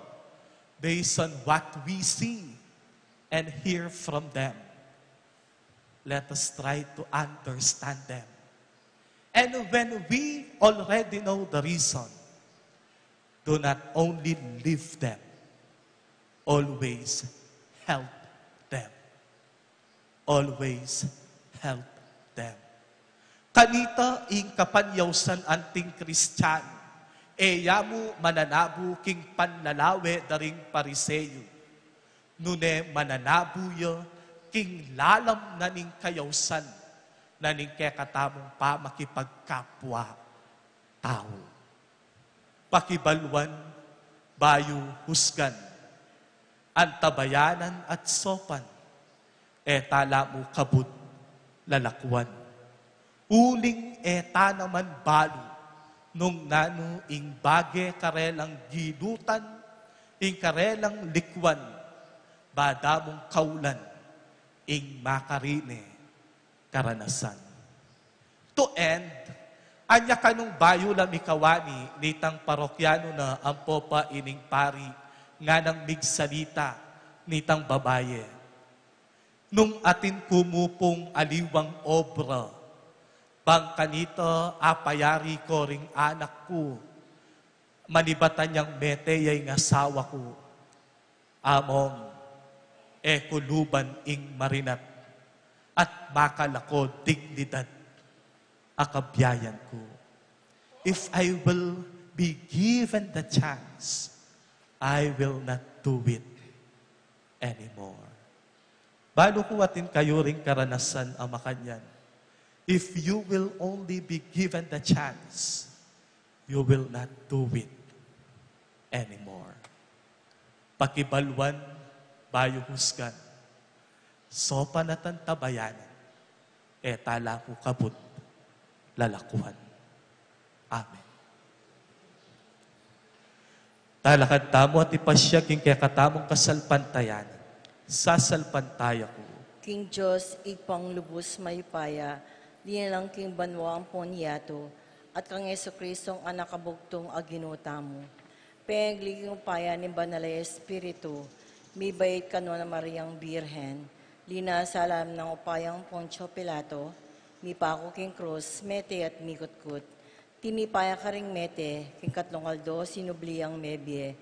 based on what we see and hear from them. Let us try to understand them. And when we already know the reason, do not only leave them, always help them. Always help them. Kanita ing kapanyausan anting Kristian, e ya mu mananabu king panlalawe da ring Pariseo. Nune mananabu ya king lalam na ning kayausan na ning kekatamung pamakipagkapwa tau. Pakibaluan bayu husgan, antabayanan at sopan, e ta la mu kabud lalakwan. Uling e ta naman balu nung nanu ing bage karelang gilutan, ing karelang likwan, ba da mung kaulan ing makarine karanasan. To end, anya kanung bayu la mikawani nitang parokyanu na ampo pa ining pari nganang migsalita nitang babaye. Nung atin ku mu pung aliwang obra, bang kanita apayari ko ring anak ku, manibatan yang mete ya ing asawa ku, among e ku luban ing marinat at makalako dignidad a kabiayan ku. If I will be given the chance I will not do it anymore. Balu ku atin kayu ring karanasan a makanyan. If you will only be given the chance, you will not do it anymore. Pakibaluan, bayu husgan. Sopan a tantabayanan, e tala ku kabud lalakuan. Amen. Talakad tamu at ipasiag king kekatamung kasalpantayanan. Sasalpantaya ku king Dios, Ibpang lubus mayupaya, linalang king banua ampon yatu, at kang Jesucristong Anak a bugtung a Ginu tamu. Pengagli king upaya ning Banal a Espiritu, mibait kanu nang Mariang Birhen, linasa lalam ning upaya nang Poncio Pilato, mipaku king krus, mete at mikutkut. Tinipa ya karing mete, king katlung aldo sinubli yang mebie,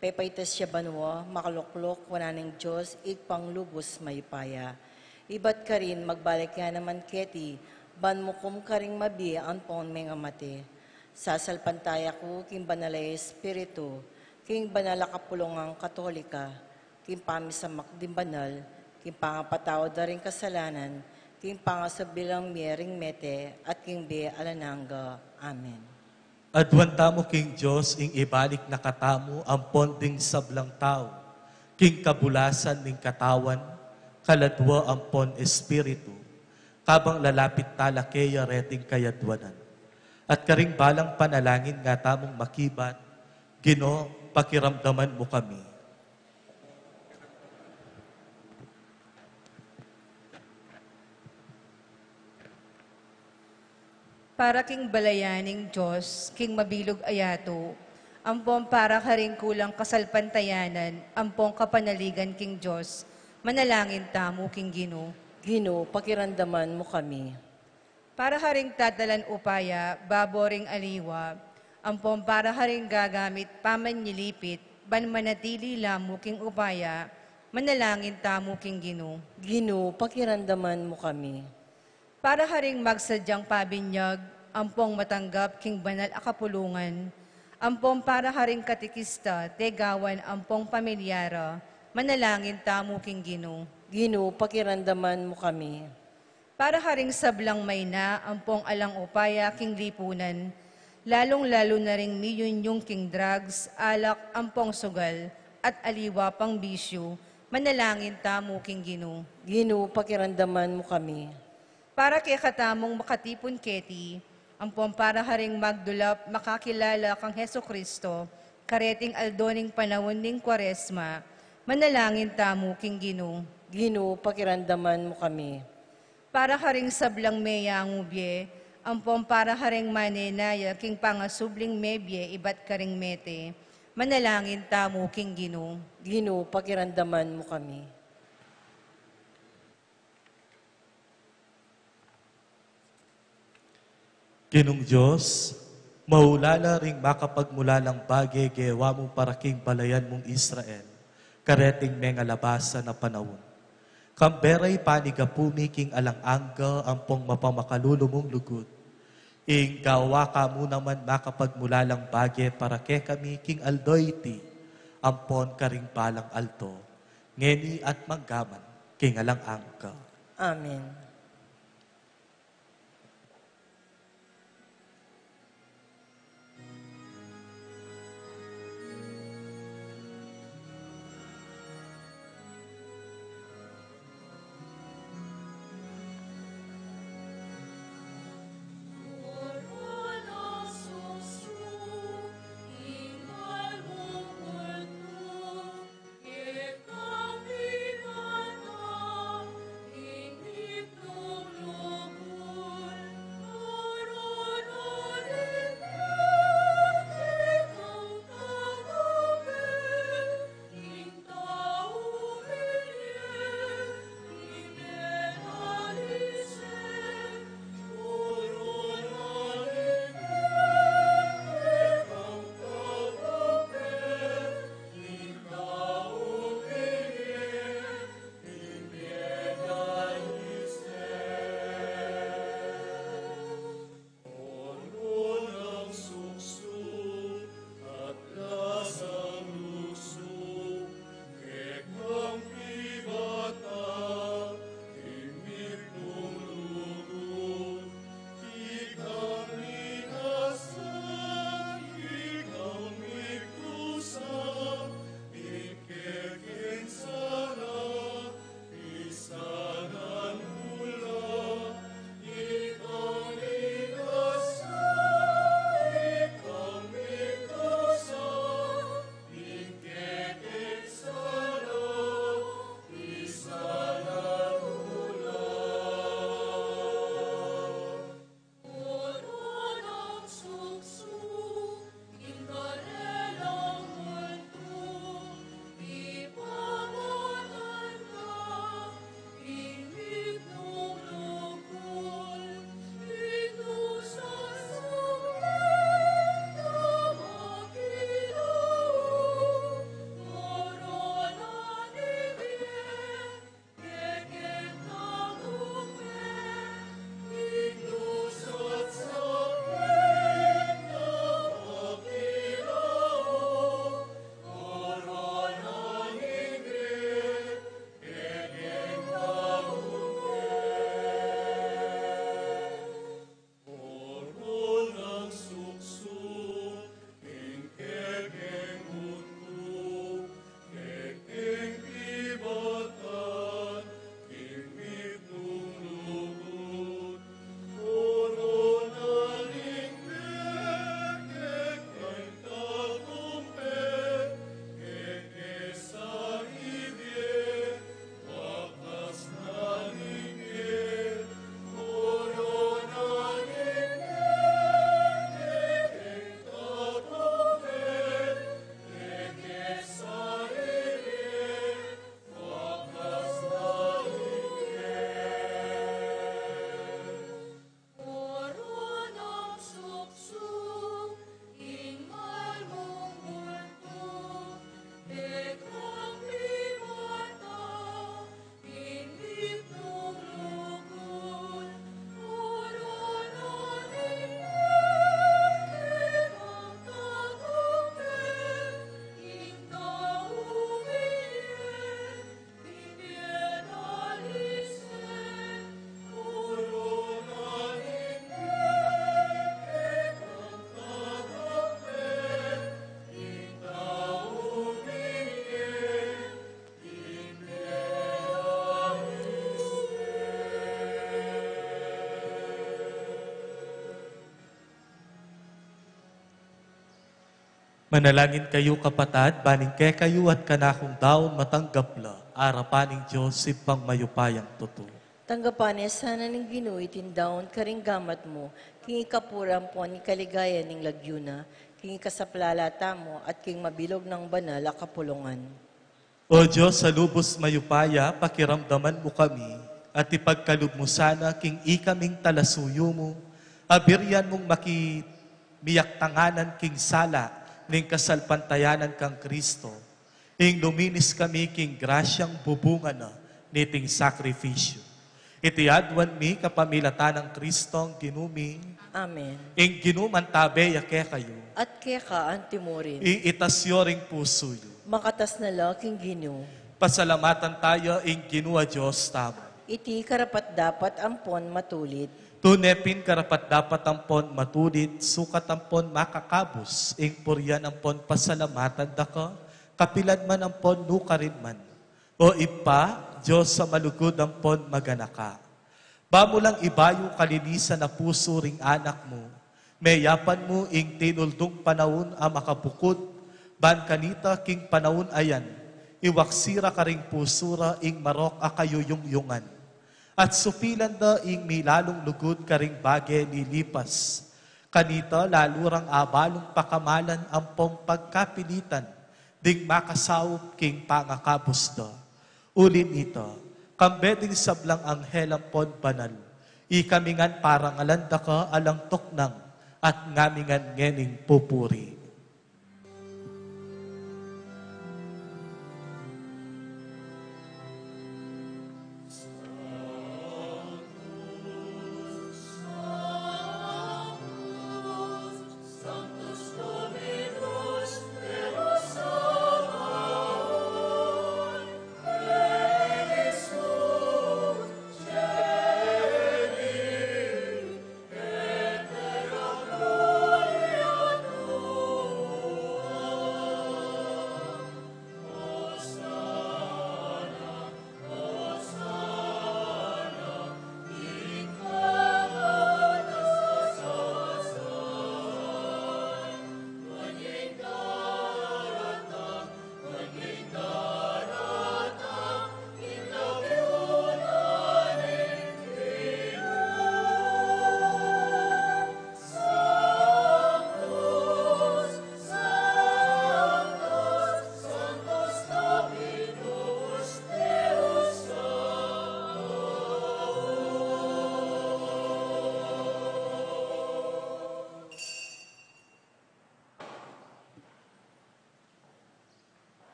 pepaitas ya banua, makalukluk wanan ning Dios, Ibpang lubus mayupaya. Ibat karin, magbalik ya naman keti, ban mukum karing mabie ampon mengamate. Sasalpantaya ku king Banal a Espiritu, king banal a kapulungan Katolika, king pamisamak ding banal, king pangapatawad da ring kasalanan, king pangasubli lang mie ring mete, at king bie alang angga. Amen. Aduan tamu king Dios ing ibalik na katamu ampon ding sablang tau, king kabulasan ning Katawan, Kaladua ampon Espiritu, kabang lalapit tala keya reting kayaduanan. At karing balang panalangin nga tamung makibat, Ginu, pakiramdaman mu kami. Para king balayan ning Dios, king mabilug a yatu, ampon para karing kulang kasalpantayanan, ampon kapanaligan king Dios, manalangin tamu king Ginu. Ginu, pakiramdaman mu kami. Para karing tatalan upaya, babo ring aliwa, ampon para karing gagamit pamanyilipit, ban manatili la mu king upaya, manalangin tamu king Ginu. Ginu, pakiramdaman mu kami. Para karing magsadyang pabinyag, ampong matanggap king banal a kapulungan, ampon para karing katekista, tegawan, ampong pamilyara, manalangin tamu king Ginu. Ginu, pakiramdaman mu kami. Para karing sablang maina, ampong alang upaya king lipunan, lalung-lalu na ring miyunyung king drugs, alak, ampong sugal, at aliwa pang bisyu, manalangin tamu king Ginu. Ginu, pakiramdaman mu kami. Para kekatamung makatipun keti, ampon para karing magdulap makakilala kang Jesucristo, kareting aldo ning panaun ning Kuaresma, manalangin tamu king Ginu. Ginu, pakiramdaman mu kami. Para karing sablang meyangu bie, ampon para karing manenaya king pangasubling mebie ibat karing mete, manalangin tamu king Ginu. Ginu, pakiramdaman mu kami. Ginung Dios, maulala ring makapagmulalang bage gewa mu para king balayan mung Israel, kareting mengalabas a panaun. Kambe ra ipanigapu mi king alang angga ampong mapamakalulu mung lugud. Ing gawa ka mu naman makapagmulalang bage para kekami king aldo iti, ampon karing balang aldo, ngeni at manggaman king alang angga. Amen. Manalangin kayu, kapatad, ban ing kekayu at kanakung daun matanggap la arapan ning Dios Ibpang mayupayang tutu. Tanggapan ne sana ning Ginu iting daun karing gamat mu, king ikapuran ampon ikaligaya ning lagyu na, king ikasaplala tamu at king mabilug nang banal a kapulungan. O Dios a lubus mayupaya, pakiramdaman mu kami, at ipagkalub mu sana king ikaming talasuyu mu, a burian mung maki-, miyaktanganan king sala ning kasalpantayanan kang Kristo, ing luminis kami king grasyang bubunga na niting sakrifisyu. Iti aduan mi kapamilatan nang Kristong Ginu mi. Amen. Ing Ginu mantabe ya kekayu. At keka antimurin. Iitas yu ring pusu yu. Makatas na la king Ginu. Pasalamatan taya ing Ginu a Dios tamu. Iti karapat-dapat ampon matulid. Tune pin karapat-dapat ampon matulid, sukat ampon makakabus, ing purian ampon pasalamatan da ka, kapilan man ampon nukarin man. O Ibpa, Dios a malugud ampon maganaka, ba mu lang ibayu kalinisan a pusu ring anak mu, meyapan mu ing tinuldung panaun a makabukud, ban kanita king panaun a yan, iwaksi ra karing pusu ra ing marok a kayuyungyungan, at supilan da ing milalung lugud karing bage lilipas. Kanita lalu rang abalung pakamalan ampong pagkapilitan ding makasaup king pangakabus da. Uli nita, kambe ding sablang anghel ampon banal, ikami ngan parangalan da ka alang tuknang at ngami ngan ngening pupuri.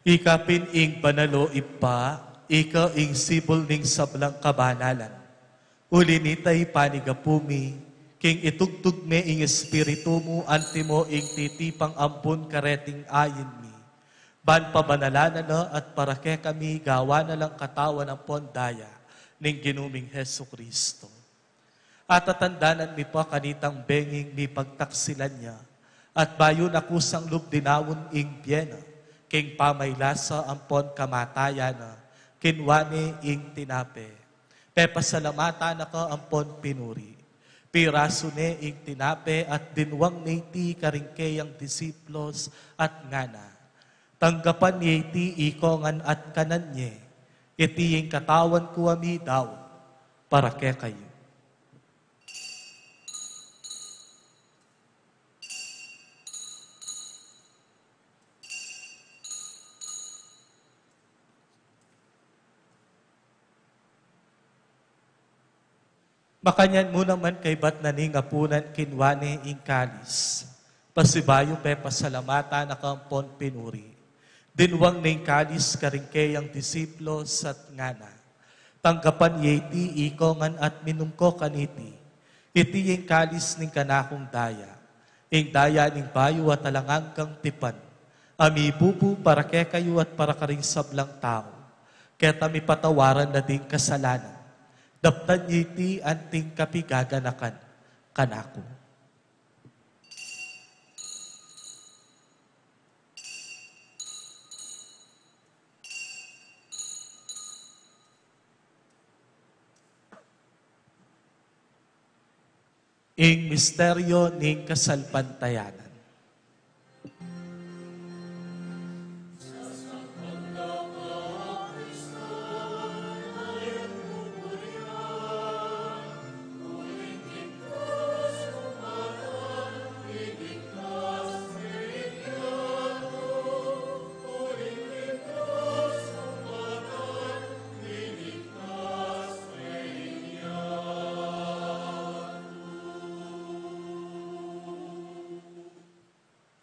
Ika pin ing banal, o Ibpa, ika ing sibul ning sablang kabanalan. Uli nita, ipanigapu mi king itugtug me ing Espiritu mu, antimo ing titipang ambun kareting ain mi, ban pabanalan na la at para kekami gawan na lang katawan ampon daya ning Ginu ming Jesucristo. Atatandanan mi pa kanitang benging mipagtaksilan ya, at bayu na kusang lub dinaun ing bie na, king pamaylasa ampon kamatayan na, kinua ne ing tinape, pepasalamatan na ka ampon pinuri, pirasu ne ing tinape at dinwang ne iti karing keyang disiplos at ngana: Tanggapan ye iti ikongan at kanan ye, iti ing katawan ku a midaun para kekayu. Makanyan mu naman kaybat na ning apunan, kinua ne ing kalis, pasibayu pepasalamatan na ka ampon pinuri, dinwang ne ing kalis karing keyang disiplos at ngana: Tanggapan ye iti ikongan at minum ko kaniti, iti ing kalis ning kanakung daya, ing daya ning bayu at alang anggang tipan, a mibubu para kekayu at para karing sablang tau, keta mipatawaran na ding kasalanan. Daptan ye iti anting kapigaganakan kanaku. Ing misteryo ning kasalpantayanan.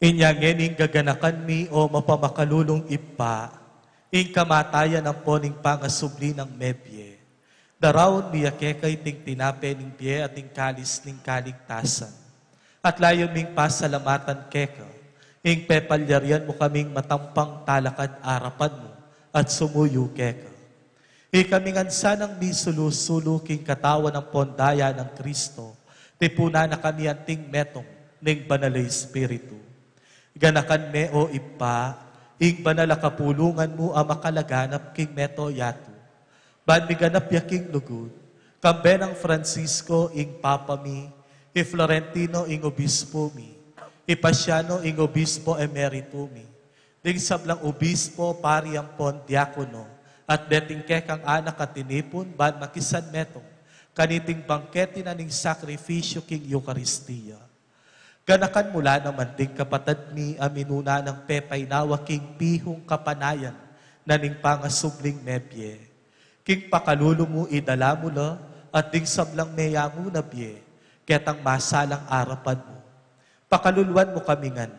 Inya ngeni gaganakan mi, o mapamakalulung Ibpa, ing kamatayan ampon ing pangasubli nang mebie. Daraun mi ya keka iting tinape ning bie at ing kalis ning kaligtasan. At layun ming pasalamatan keka ing pepalyarian mu kaming matampang talakad arapan mu at sumuyu keka. Ikami ngan sanang misulu-sulu king katawan ampon daya nang Kristo, tipunan na kami anting metung ning Banal a Espiritu. Ganakan me, o Ibpa, ing banal a kapulungan mu a makalaganap king mabilug a yatu. Ban miganap ya king lugud, kambe nang Francisco ing Papa mi, i Florentino ing Obispo mi, i Paciano ing Obispo Emerito mi, ding sablang obispo, pari ampon diakono, at deting kekang anak a tinipun, ban makisanmetung kaniting bangkete na ning sakrifisyu king Eukaristia. Ganakan mu la naman ding kapatad mi a minuna nang pepainawa king pihung kapanayan na ning pangasubling mebie. King pakalulu mu idala mu la, at ding sablang meyangu na bie, ketang masalang arapan mu. Pakaluluan mu kami ngan,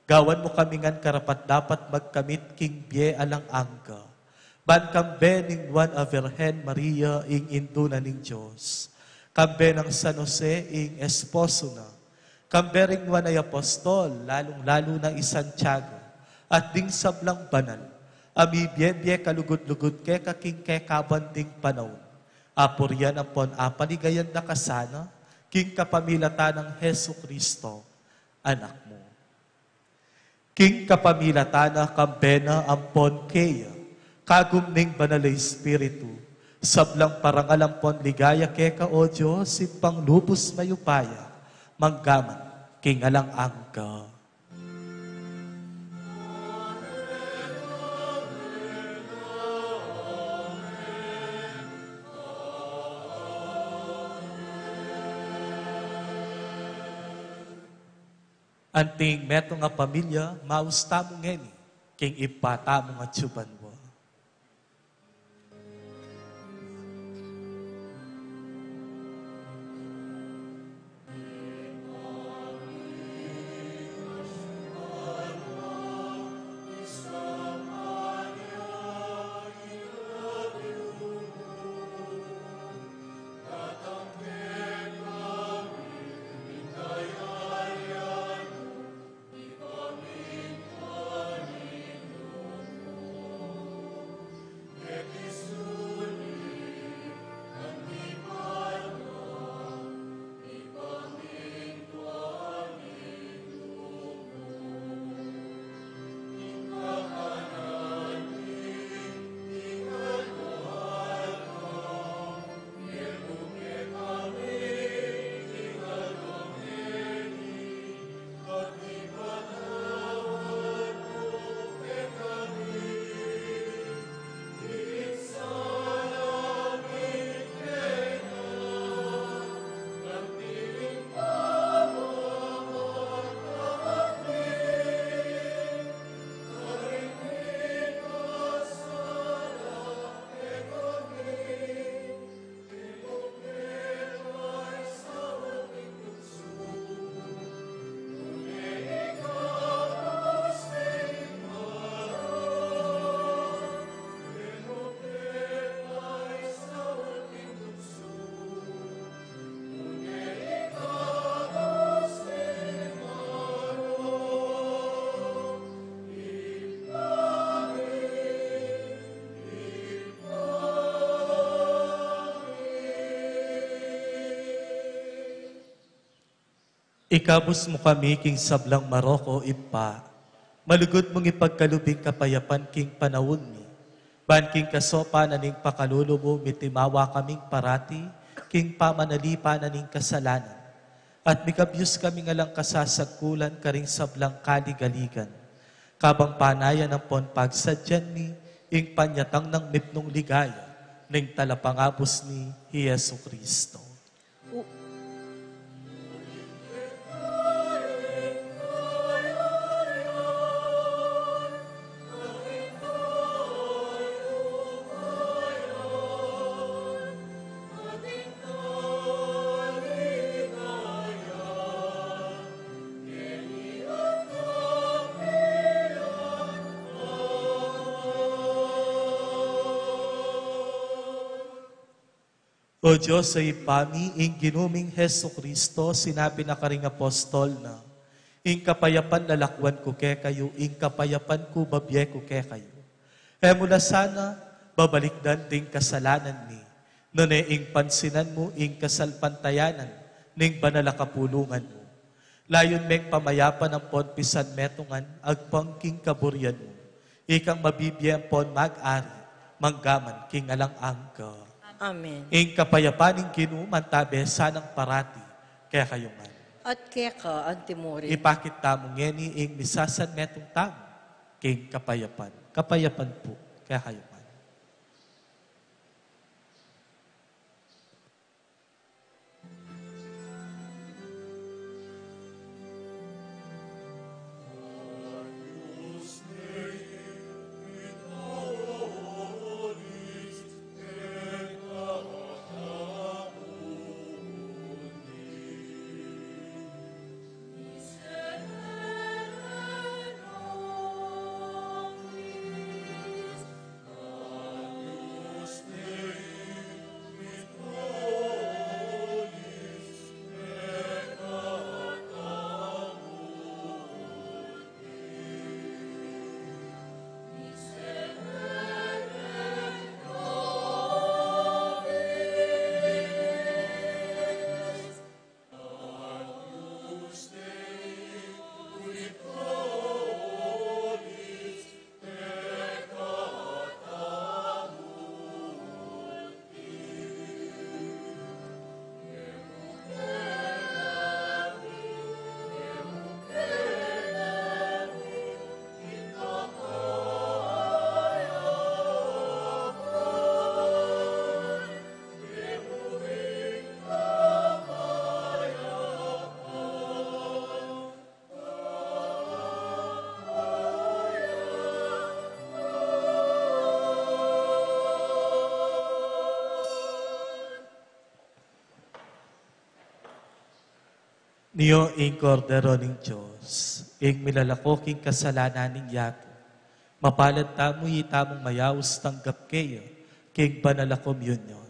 gawan mu kami ngan karapat-dapat magkamit king bie alang angga. Ban kambe ning Nuan a Virgen Maria ing Indu na ning Dios, kambe nang San Jose ing esposo na, kambe ring Nuan a Apostol, lalung-lalu na i Santiago, at ding sablang banal a mibie-bie kalugud-lugud keka king kekaban ding panaun, apurian ampon apaligayan da ka sana, king kapamilatan nang Jesucristo, Anak mu. King kapamilatan na, kambe na ampon keya, kagum ning Banal a Espiritu, sablang parangal ampon ligaya keka, o Dios, Ibpang lubus mayupaya, manggaman king alang angga. Anting metung a pamilya, maus tamu ngeni king Ibpa tamu a atsu banua. Ikabus mu kami king sablang marok, o Ibpa, malugud mung ipagkalub ing kapayapan king panaun mi, ban king kasaupan na ning pakalulu mu mitimawa kaming parati king pamanalipan na ning kasalanan. At mikabyus kami ngan lang kasasagkulan karing sablang kaligaligan, kabang panayan ampon pagsadyan mi ing panyatang nang mipnung ligaya ning Talapangabus mi, i Jesucristo. O Dios a Ibpa mi, ing Ginu ming Jesucristo, sinabi na karing apostol na, "Ing kapayapan lalakwan ku kekayu, ing kapayapan ku babie ku kekayu." E mu la sana babalikdan ding kasalanan mi, nune ing pansinan mu ing kasalpantayanan ning banal a kapulungan mu. Layun meng pamayapan ampon pisanmetungan agpang king kaburian mu, ikang mabibie ampon mag-ari manggaman king alang angga. Amen. Ing kapayapan ning Ginu mantabe sanang parati kekayu ngan. At keka antimurin. Ipakit tamu ngeni ing misasanmetung tamu king kapayapan. Kapayapan pu kekayu ngan. Nio ing Kordero ning Dios, ing milalako king kasalanan ning yatu. Mapalad tamu, itamung mayaus tanggap kaya king banal a komunyon.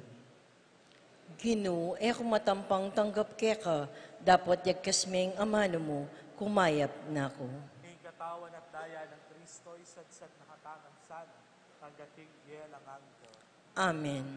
Ginu, e ku matampang tanggap keka, dapot yagkas me ing amanu mu, kumayap na ku. Ing katawan at daya nang Kristo, isadsad na katamu ngan sana, angga king bie alang angga. Amen.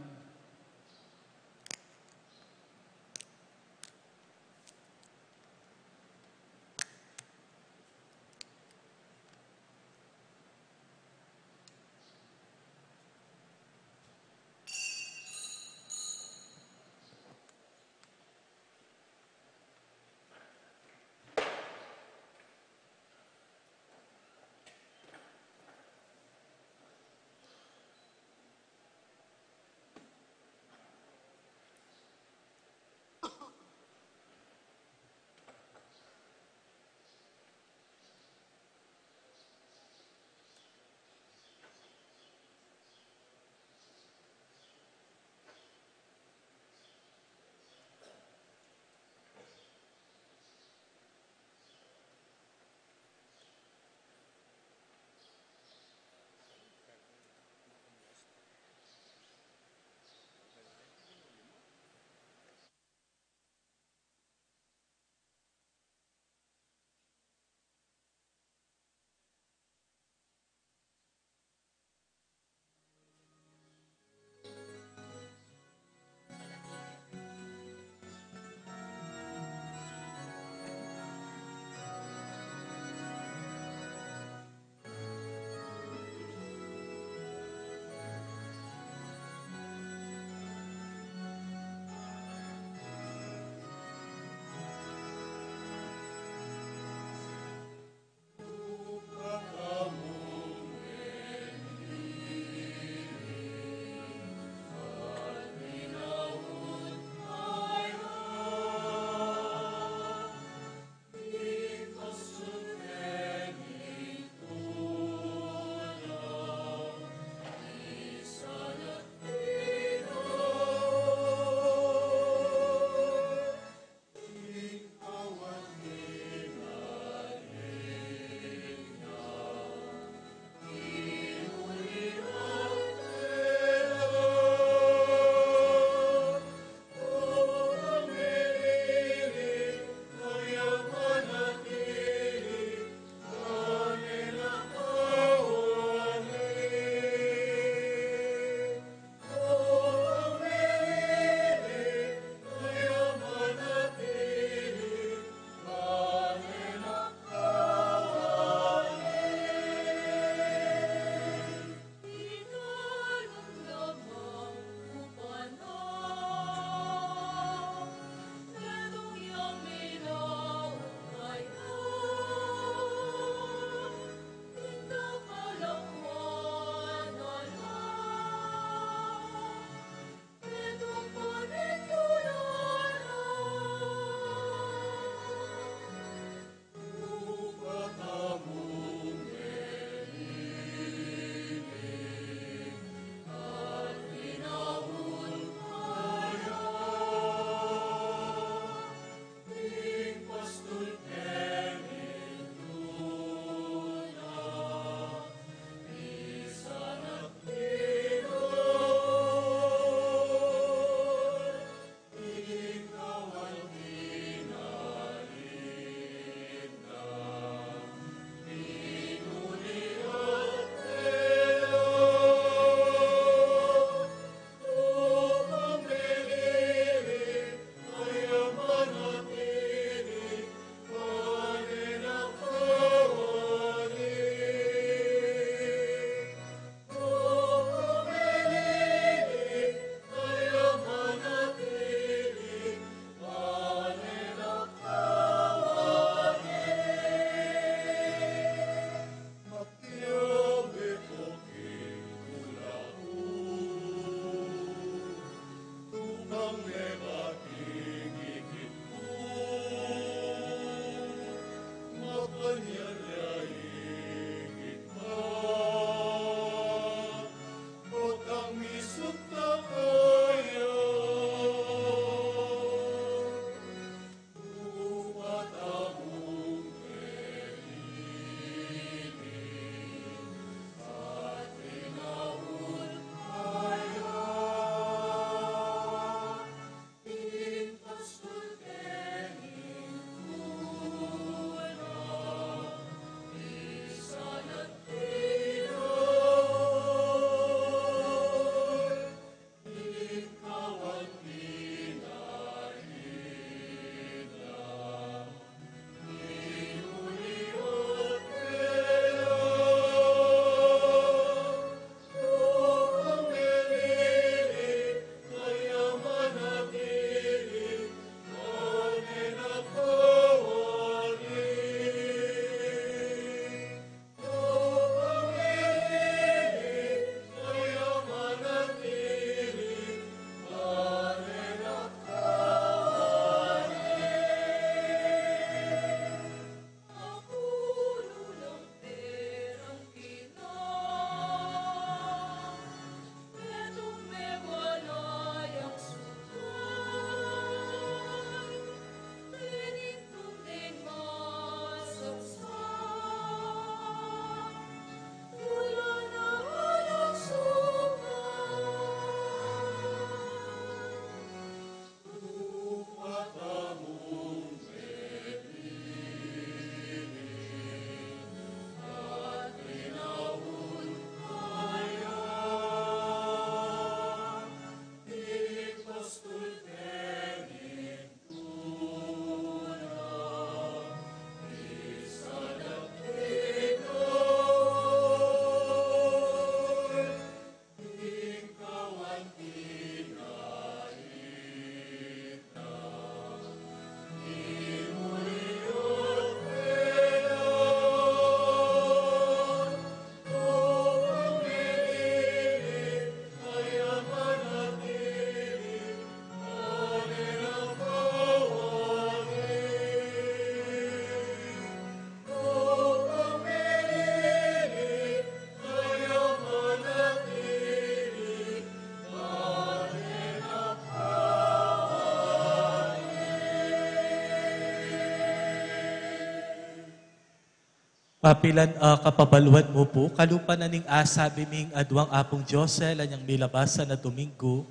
Papilan, ah, kapabaluan mu pu, kalupa na ning asabi ming aduang Apung Jose, lanyang milabasan a Domingo,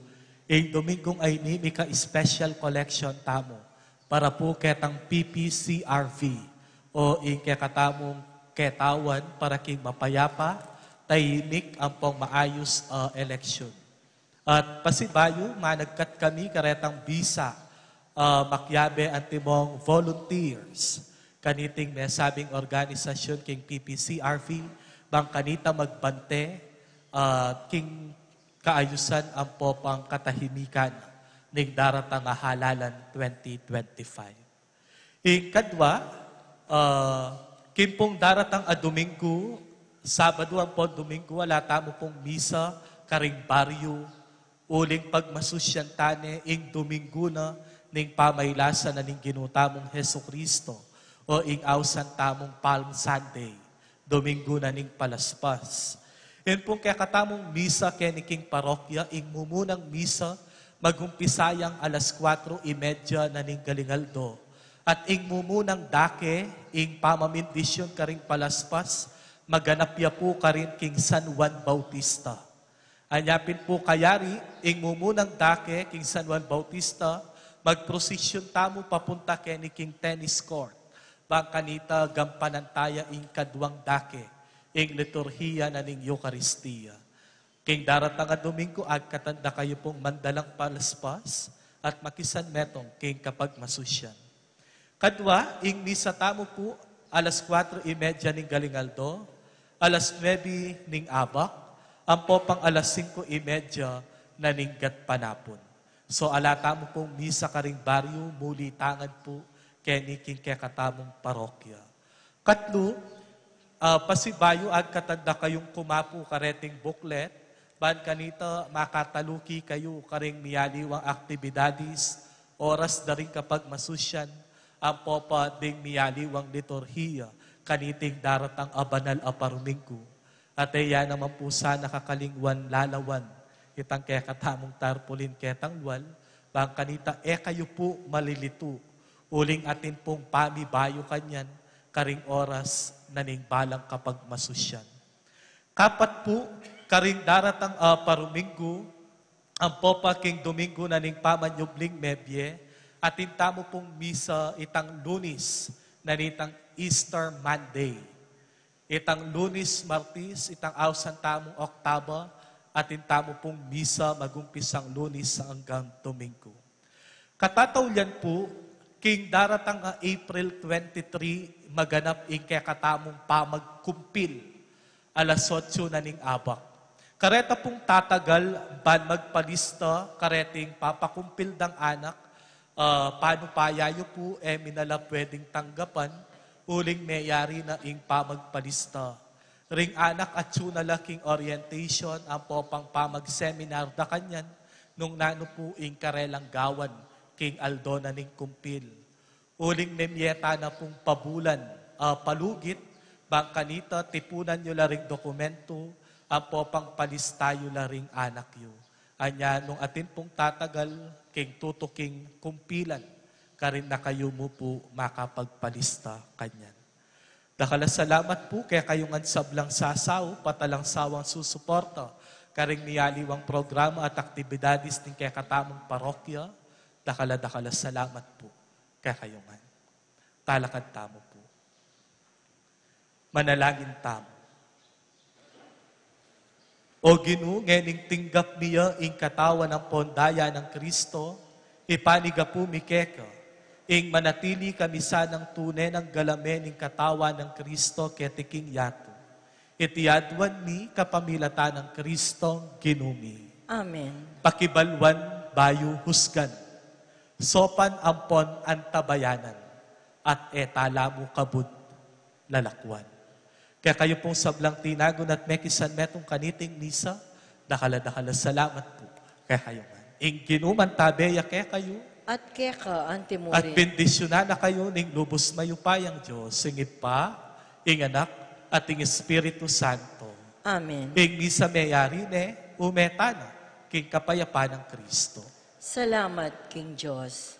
ing Domingong ayni mika-special collection tamu para pu ketang P P C R V o ing kekatamung Ketawan para king mapayapa, tahimik, ampong maayus a eleksyon. At pasibayu, managkat kami karetang misa, ah, makiabe antimong volunteers kaniting mesabing organisasyun king P P C R V, bang kanita magbante, ah, king kaayusan ampo pang katahimikan ning daratang a halalan twenty twenty-five. Ing kadwa, ah, king pung daratang a Domingo, Sabado ampon Domingo, ala tamu pung misa karing baryu, uling pagmasusyan tane ing Domingo na ning pamailasan na ning Ginu tamung Jesucristo, o ing ausan tamung Palm Sunday, Domingo na ning Palaspas. Ing pung kekatamung misa keni king parokya, ing mumunang misa, magumpisa yang alas kuatro y media na ning galing aldo. At ing mumunang dake, ing pamamindisyun karing Palaspas, maganap ya pu karin king San Juan Bautista. Anya pin pu kayari, ing mumunang dake king San Juan Bautista, magprosisyun tamu papunta keni king tennis court, bang kanita gampanan taya ing kaduang dake, ing liturhiya na ning Eukaristia. King daratang a Domingo, agkatan da kayu pung mandalang Palaspas at makisanmetung king kapagmasusyan. Kadwa, ing misa tamu pu, alas kuatro y media ning galing aldo, alas nuebe ning abak, ampo pang alas singko y media na ning gatpanapun. So, ala tamu pung misa karing baryu, muli tangad pu, keni king kekatamung parokya. Katlu, ah, pasibayu, agkatan da kayung kumapu kareting booklet, ban kanita makataluki kayu karing miyaliwang aktibidades, oras da ring kapagmasusyan, ampo pa ding miyaliwang liturhiya kaniting daratang a banal a paruminggu. At e ya naman pu sana kakalingwan lalawan itang kekatamung tarpulin ketang lual, bang kanita e kayu pu malilitu, uling atin pung pamibayu kanyan karing oras na ning balang kapagmasusyan. Kapat pu, karing daratang a paruminggu, ampo pa king Domingo na ning pamanyubling mebie, atin tamu pung misa itang Lunis na nitang Easter Monday. Itang Lunis, Martis, itang ausan tamung oktaba, atin tamu pung misa magumpisang Lunis anggang Domingo. Katataulian pu, king daratang a April twenty-three, maganap ing kekatamung pamagkumpil, alas otso na ning abak. Kareta pung tatagal ban magpalista kareting papakumpil dang anak, ah, panu pa ya yu pu e mi na la pwedeng tanggapan, uling meyari na ing pamagpalista. Ring anak atyu na la king orientation, ampo pang pamagseminar da kanyan, nung nanu pu ing karelang gawan king aldo na ning kumpil. Uling memie tana pung pabulan a palugit, bang kanita tipunan yu la ring dokumentu, ampo pang palista yu la ring anak yu. Anya nung atin pung tatagal king tutuking kumpilan, karin na kayu mu pu makapagpalista kanyan. Dakal a salamat pu kekayu ngan sablang sasaup at alang sawang susuporta karing miyaliwang programa at aktibidades ning kekatamung parokya. Dakal a dakal a salamat pu kekayu ngan. Talakad tamu pu. Manalangin tamu. O Ginu, ngening tinggap mi ya ing katawan ampon daya nang Kristo, ipanigapu mi keka, ing manatili kami sanang tune nang galame ning katawan nang Kristo keti king yatu. Iti aduan mi kapamilatan nang Kristong Ginu mi. Amen. Pakibaluan bayu husgan, sopan ampon antabayanan, at e tala mu kabud lalakwan. Kekayu pung sablang tinagun at mekisanmetung kaniting misa, dakal a dakal a salamat pu kekayu ngan. Ing Ginu mantabe ya kekayu. At keka antimurin. At bendisyunan na kayu ning lubus mayupayang Dios, ing Ibpa, ing Anak, at ing Espiritu Santo. Amen. Ing misa meyari ne, ume tana king kapayapan nang Kristo. Salamat king Dios.